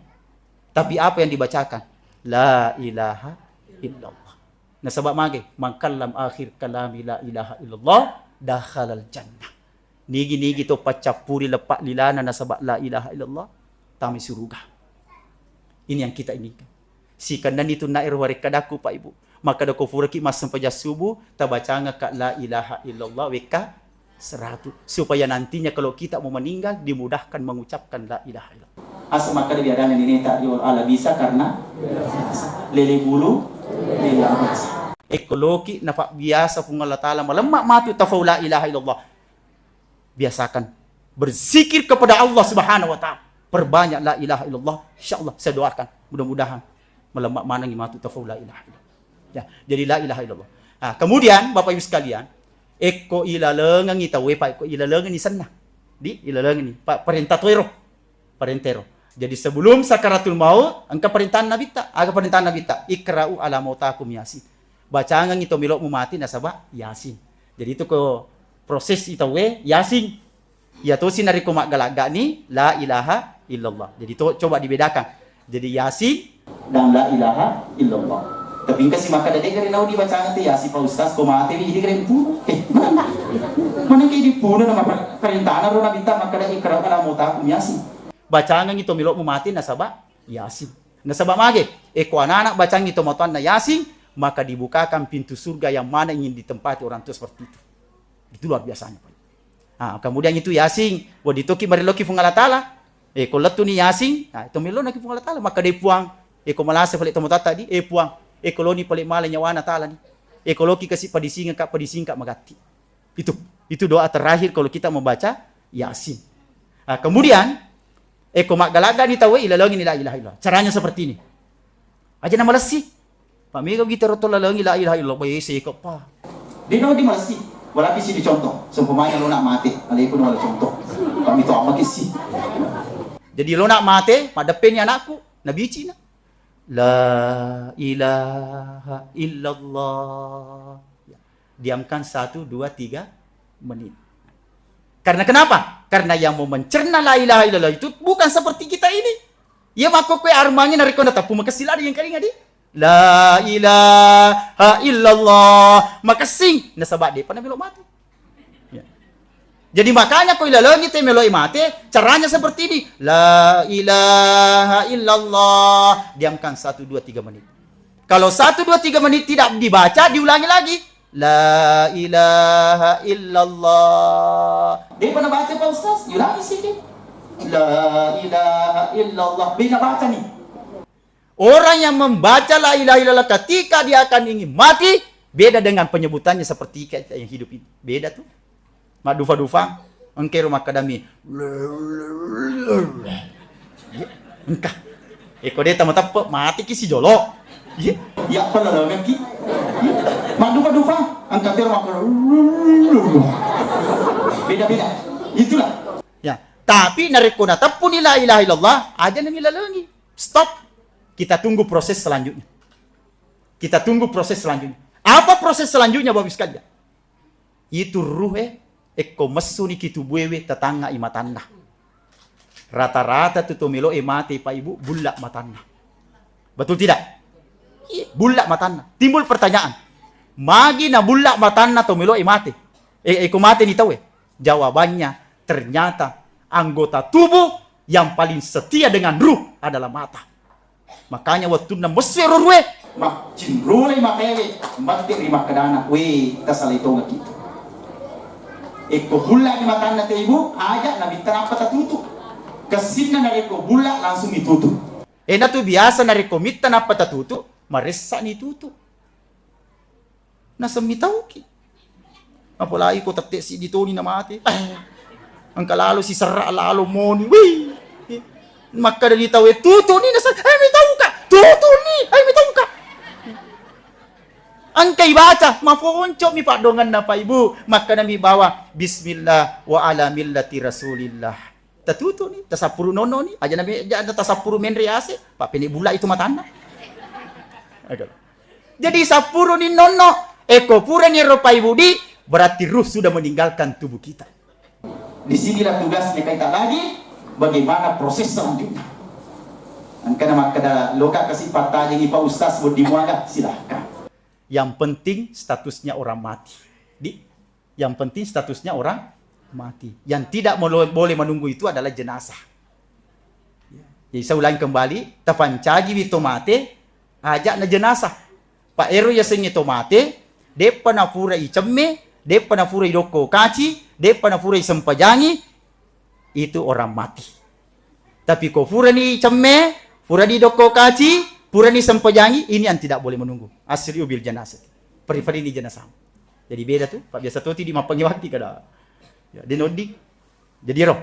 Tapi apa yang dibacakan? La ilaha illallah. Nasaba mage, mangkallam akhir kalami la ilaha illallah, dakhalal jannah. Nigi-nigi to paccappuri leppa lilana nasaba la ilaha illallah, tamai suruga. Ini yang kita inginkan. Sikennani tunna ero warekkadakku, Pak Ibu. Makkeda ko furaki massempajang subuh, tabacangaka la ilaha illallah wekka seratu. Supaya nantinya kalau kita mau meninggal, dimudahkan mengucapkan la ilaha illallah. Asa makkeda biadana nineta ri ala bisa karena lele bulu, lele alas. Ekko loki nafabbiasa Puang Allah Ta'ala malemma matu tafau la ilaha illallah. Biasakan berzikir kepada Allah Subhanahu wa Ta'ala. Perbanyak la ilaha illallah. Insya Allah, saya doakan. Mudah-mudahan melemma manengi matu tafau la ilaha illallah. Ya, jadi la ilaha illallah. Nah, kemudian, Bapak Ibu sekalian, ekko ilalengengi tauwe, Pak, ekko ilalengengi senna. Di ilalengengi, Pak, perintah toero. Parentero. Jadi sebelum sakaratul maut, engka parentaan Nabitta. Aga parentaan Nabitta? Iqra'u ala mautakum Yasin. Bacangengi to melo'mu mati nasaba Yasin. Jadi itu ko proses itawe Yasin. Iya tosi narekko maggalagga ni la ilaha illallah. Jadi to coba dibedakan. Jadi Yasin dan la ilaha illallah. Tapi engka si makkeda de gare nau dibacangeng te Yasin Pak Ustaz, ko mate wi jadi gare pun. Eh, mana? Mana ke dipuna nama per-, perintahna ro Nabitta makkeda iqra'u ala mautakum Yasin. Bacangengi to melo'mu mati nasaba Yasin. Nasaba mage, eko anak-anak bacangi to matoanna Yasin, maka dibukakan pintu surga yang mana ingin ditempati orang tua seperti itu. Itu luar biasanya, Pak. Ah, kemudian itu Yasin, wedding toki mareloki Puang Allah Ta'ala. Eko lettuni Yasin, ah, to melonaki Puang Allah Ta'ala, maka dei Puang, eko malasa pale to matoatta di, eh Puang, eko loni pale male nyawana Ta'ala ni. Eko loki kasi padisingka, padisingka magatti. Itu, itu doa terakhir kalau kita membaca Yasin. Ah, kemudian, eko maggalagga ni tauwe, ilalengi ni la ilaha illallah. Caranya seperti ini. Aja na malessi. Pak mega gitaro to lalengi la ilaha illallah, boy, seko pa. Dia no di malessi. Walaupun si dicontoh, seumpamanya lo nak mati, alaikum wala contoh. Kami to apa kisi. Jadi lo nak mati, madeppeni anakku, nabi Cina. La ilaha illallah. Ya. Diamkan satu, dua, tiga menit. Karena kenapa? Karena yang mau mencerna la ilaha illallah itu bukan seperti kita ini. Iya makkokkoe armangnge narekko nateppu makessing ladde yang kalinga di. La ilaha illallah. Makessing nasaba depa namelo mate. Ya. Jadi makanya ko ilalengi te meloi mate, caranya seperti ini. La ilaha illallah. Diamkan satu, dua, tiga menit. Kalau satu, dua, tiga menit tidak dibaca, diulangi lagi. La ilaha illallah. Dia pernah baca, Pak Ustaz? Diulangi sedikit. La ilaha illallah. Dia baca nih. Orang yang membaca la ilaha illallah ketika dia akan ingin mati, beda dengan penyebutannya seperti kita yang hidup ini. Beda tuh. Maddufa-dufa, engka ero makkadami. Engka. Eko de tamateppe, mateki sijolo. Iya. Iya, pelalengekki. Iya. Maddufa-dufa. Angkat ero makkoro. Beda-beda. Itulah. Ya, tapi narekko nateppuni la ilaha illallah, aja namilalengi. Stop. Kita tunggu proses selanjutnya. Kita tunggu proses selanjutnya. Apa proses selanjutnya, Bapak Ibu sekalian? Itu ruhe, ekko messuni ki tubuewe, tatangngai matanna. Rata-rata tu to meloe mate, Pak Ibu, bulla matanna. Betul tidak? Iya, bulla matanna. Timbul pertanyaan, magi na bulla matanna to meloe mate? Eh, eko mate ni tauwe? Jawabannya, ternyata anggota tubuh yang paling setia dengan ruh adalah mata. Makanya wettunna messu ero ruhe, maccinrulai matewe, matti ri makkedana, "We, tasalai tongaki." Ekko bullani matanna te ibu, aja namitta nappa tatutu. Kessinna narekko bulla langsung itutu. Enatu biasa narekko mitta nappa tatutu, maressani tutu. Nasemmi tauki. Apalagi ko tette siddi toni namate. Eh, engka lalo siserra lalo moni. Wih. Makkeda ni tauwe, "Tutuni," nasa, "Eh, mitauka. Tutuni, eh, mitauka." Engkai baca, mafonco mi paddongenna, Pak Ibu. Makkeda mi bawa, "Bismillah wa ala millati Rasulillah." Tatutuni, tasappuru nonnoni, aja nabe-, aja tasappuru menre ase, pappene bulla itu matanna. Oke. Jadi sappuruni nonno, eko purani ero Pak Ibu di, berarti ruh sudah meninggalkan tubuh kita. Di sinilah tugasnya kita lagi, bagaimana proses selanjutnya. Engkana makkeda, "Loka kasi pattajengi Pak Ustaz, wedding muaga," silahkan. Yang penting statusnya orang mati. Di, yang penting statusnya orang mati. Yang tidak melo-, boleh menunggu itu adalah jenazah. Jadi saya ulangi kembali, tapancajiwi to mate, aja na jenazah. Pak ero yasengnge to mate, deppa napura icemme, deppa napura idokko kaci, deppa napura isempajangi, itu orang mati. Tapi ko purani cemme, purani dokko kaci, purani sempajangi, ini yang tidak boleh menunggu. Asri'u bil janazah. Peri-perini jenazah. Jadi beda tu, Pak, biasa toti di mappangi wakti kada. Ya, de noddi. Jadi ero.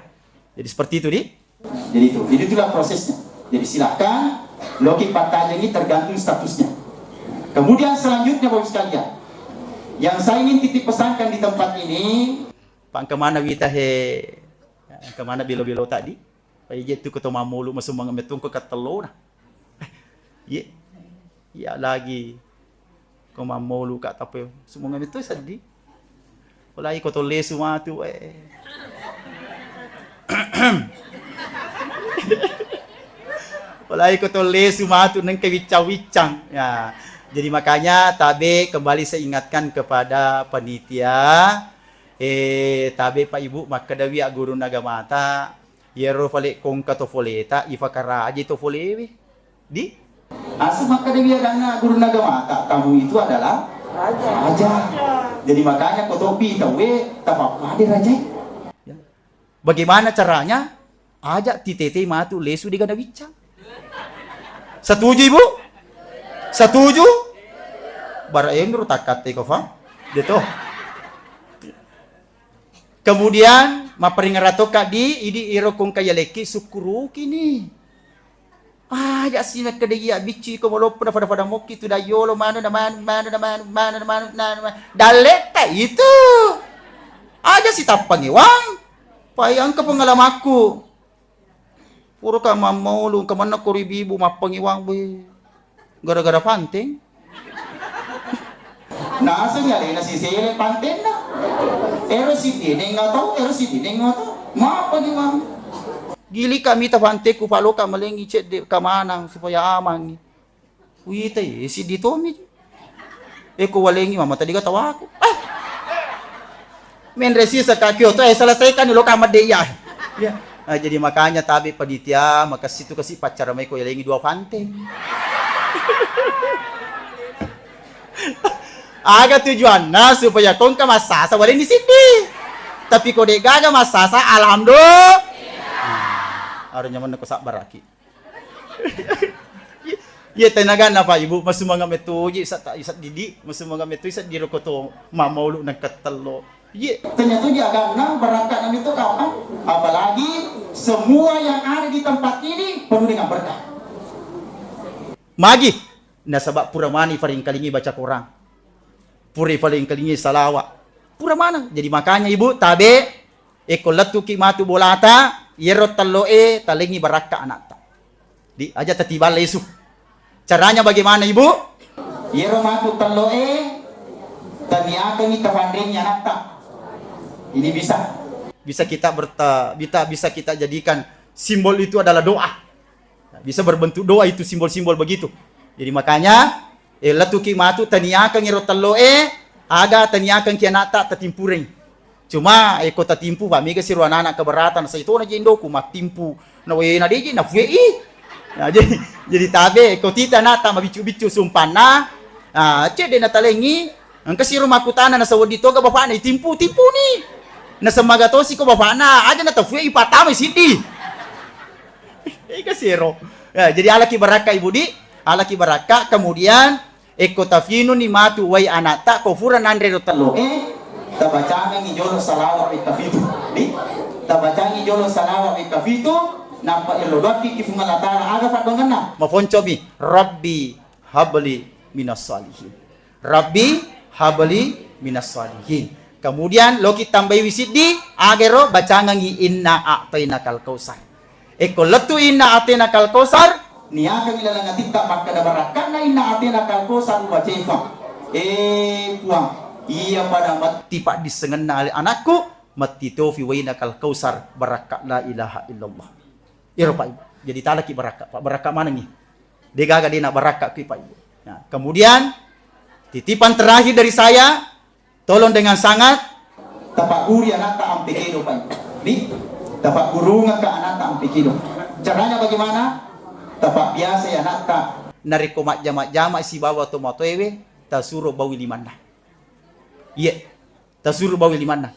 Jadi seperti itu di. Jadi itu, jadi itulah prosesnya. Jadi silakan, loki pattajengi tergantung statusnya. Kemudian selanjutnya Bapak Ibu sekalian, yang saya ingin titip pesankan di tempat ini, Pak, engka mana wita he, engka mana belo-belo tadi? Pak, ije tu ko to mammolu masumangeng metto ko kattellona. Ye. Ya lagi ko mammolu ka, tapi sumangeng metto seddi. Polai ko to lesu matu, eh. Polai ko to lesu matu nengka wiccang-wiccang. Ya. Jadi makanya tabe kembali saya ingatkan kepada panitia, Eh, tabe Pak Ibu, makkedawi aggurunna agamata, iyaro fale kongka to foleta, ifakarajai to folewe. Di? Asu makkedawi aganna aggurunna agamata, tamu itu adalah raja. Raja. Jadi makanya ko tobbi tauwe, tapappade rajai. Ya. Bagaimana caranya? Aja titetei matu lesu de gana wiccang. Setuju, Ibu? Setuju? Bara enro takkatte ko fa? Deto. Kemudian, mapparingara tokka di, idi iro kongka yalekki sukkuruki ni. Aja si nakkeda iya bicci ko maloppo na fada-fada mokki tu dayyolo manu na manu, manu na manu, manu na manu, na manu. Dalletta itu. Aja si tappangewang. Pai engka pengalamakku. Puraka mammaulu, engka manna ko ri bibu mappangewang, be. Gara-gara panteng. Naseng alena sisele pantenna. Ero siddi nengnga tau, ero siddi nengnga tau. Mappangewang. Gili kami ta panteku, paloka malengi cedde kamanang supaya amangi. Uwitai, siddi tommi. Eh, ko walengi mama tadi gatawaku. Ah. Menre sisa ka kioto, eh, selesaikan dulu kamar de iya. Ya. Ah, jadi makanya tabe panitia, makasih tu kasih pacar mai ko yalengi dua pante. Aga tujuanna supaya kongka massasa walengi siddi. Tapi ko de gaga massasa, alhamdulillah. Nah, aro nyamanna ko sabbaraki. Iya, tenaganna, Pak, Ibu, masumanga mettoji, isa, isa didi, masumanga mettoji, isa diro koto, mamaulu nang kettello. Iya. Ternyata di agama berangkat nang itu kapan? Apalagi semua yang ada di tempat ini penuh dengan berkah. Magi, nasaba pura mani paringkalingi baca Quran. Pura palingkalingi salawa. Pura maneng. Jadi makanya ibu, tabe, eko lettuki matu bolata, yero telloe talengi barakka anatta. Di, aja tatiballa isu. Caranya bagaimana, Ibu? Yero matu telloe, taniakengi tafanrengi anatta. Ini bisa. Bisa kita berta-, bisa, bisa kita jadikan simbol itu adalah doa. Bisa berbentuk doa itu simbol-simbol begitu. Jadi makanya, eh, lettuki matu taniakengi ro telloe, aga taniakengki anatta tatimpureng. Cuma, eh, ko tatimpu, Pak, mega siro anak-anak keberatan, saya itu na jendoku, matimpu. Na we na deje, na fue i. Nah, jadi, jadi tabe, ko tita na ta mabiccu-biccu sumpanna, ah, cedde na talengi, engka siro makutana na saweddi toga bapakna, itimpu, timpu ni. Na semaga tosi ko bapakna, aja na tafue i patama siddi. Ega siro. Ya, jadi alaki barakka, Ibu Di, alaki barakka, kemudian Ekko tafinuni matu wai anatta, ko fura nanre ro telloe, tabacangengi jolo salawat wekka fitu. Di? Tabacangi jolo salawat wekka fitu, nappa ello doakki ki Puang Allah Taala, aga paddoangenna? Maponcomi, Rabbi habli minas salihin. Rabbi habli minas salihin. Kemudian loki tambaiwi siddi, agero bacangengi inna a'tainakal kautsar. Ekko lettu inna a'tainakal kautsar, niakangi laleng atitta makkeda barakka'na inna a'tainakal kautsar ubacaifa. Eh, Puang, iya pada matti paddissengenna ale anakku, matti tofi wainakal kautsar, barakka la ilaha illallah. Iyaro, Pak, Ibu. Jadi talaki barakka, Pak, barakka manengi. Degaga dena barakka kui, Pak, Ibu. Nah, kemudian titipan terakhir dari saya, tolong dengan sangat. Tapagguru anatta ampe kedo, Pak, Ibu. Di, tapaggurungekka anatta ampe kedo. Caranya bagaimana? Tapabbiasai anatta. Narekko majjama-jama sibawa tomatoewe, tasuro bawi limanna. Iye, tasuro bawi limanna.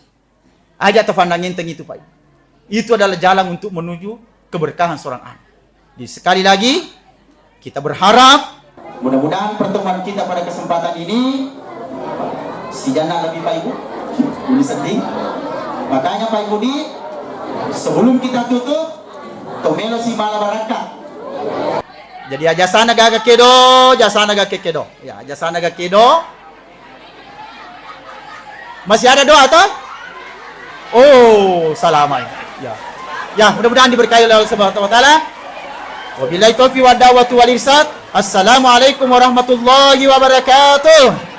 Aja tafannang enteng itu, Pak, Ibu. Itu adalah jalan untuk menuju keberkahan seorang anak. Jadi, sekali lagi, kita berharap mudah-mudahan pertemuan kita pada kesempatan ini sijanna lebih, Pak, Ibu. Ini sedih. Makanya, Pak, Ibu Di, sebelum kita tutup, tomelo si mala barakka. Jadi, ajasana gaga kedo, jasana gaga kedo. Ya, ajasana gaga kedo. Masih ada doa, toh? Oh, salamai. Ya. Ya, mudah-mudahan diberkahi oleh Allah Subhanahu wa Taala. Wabillahi taufiq wad da'watu wal irsyad. Assalamualaikum warahmatullahi wabarakatuh.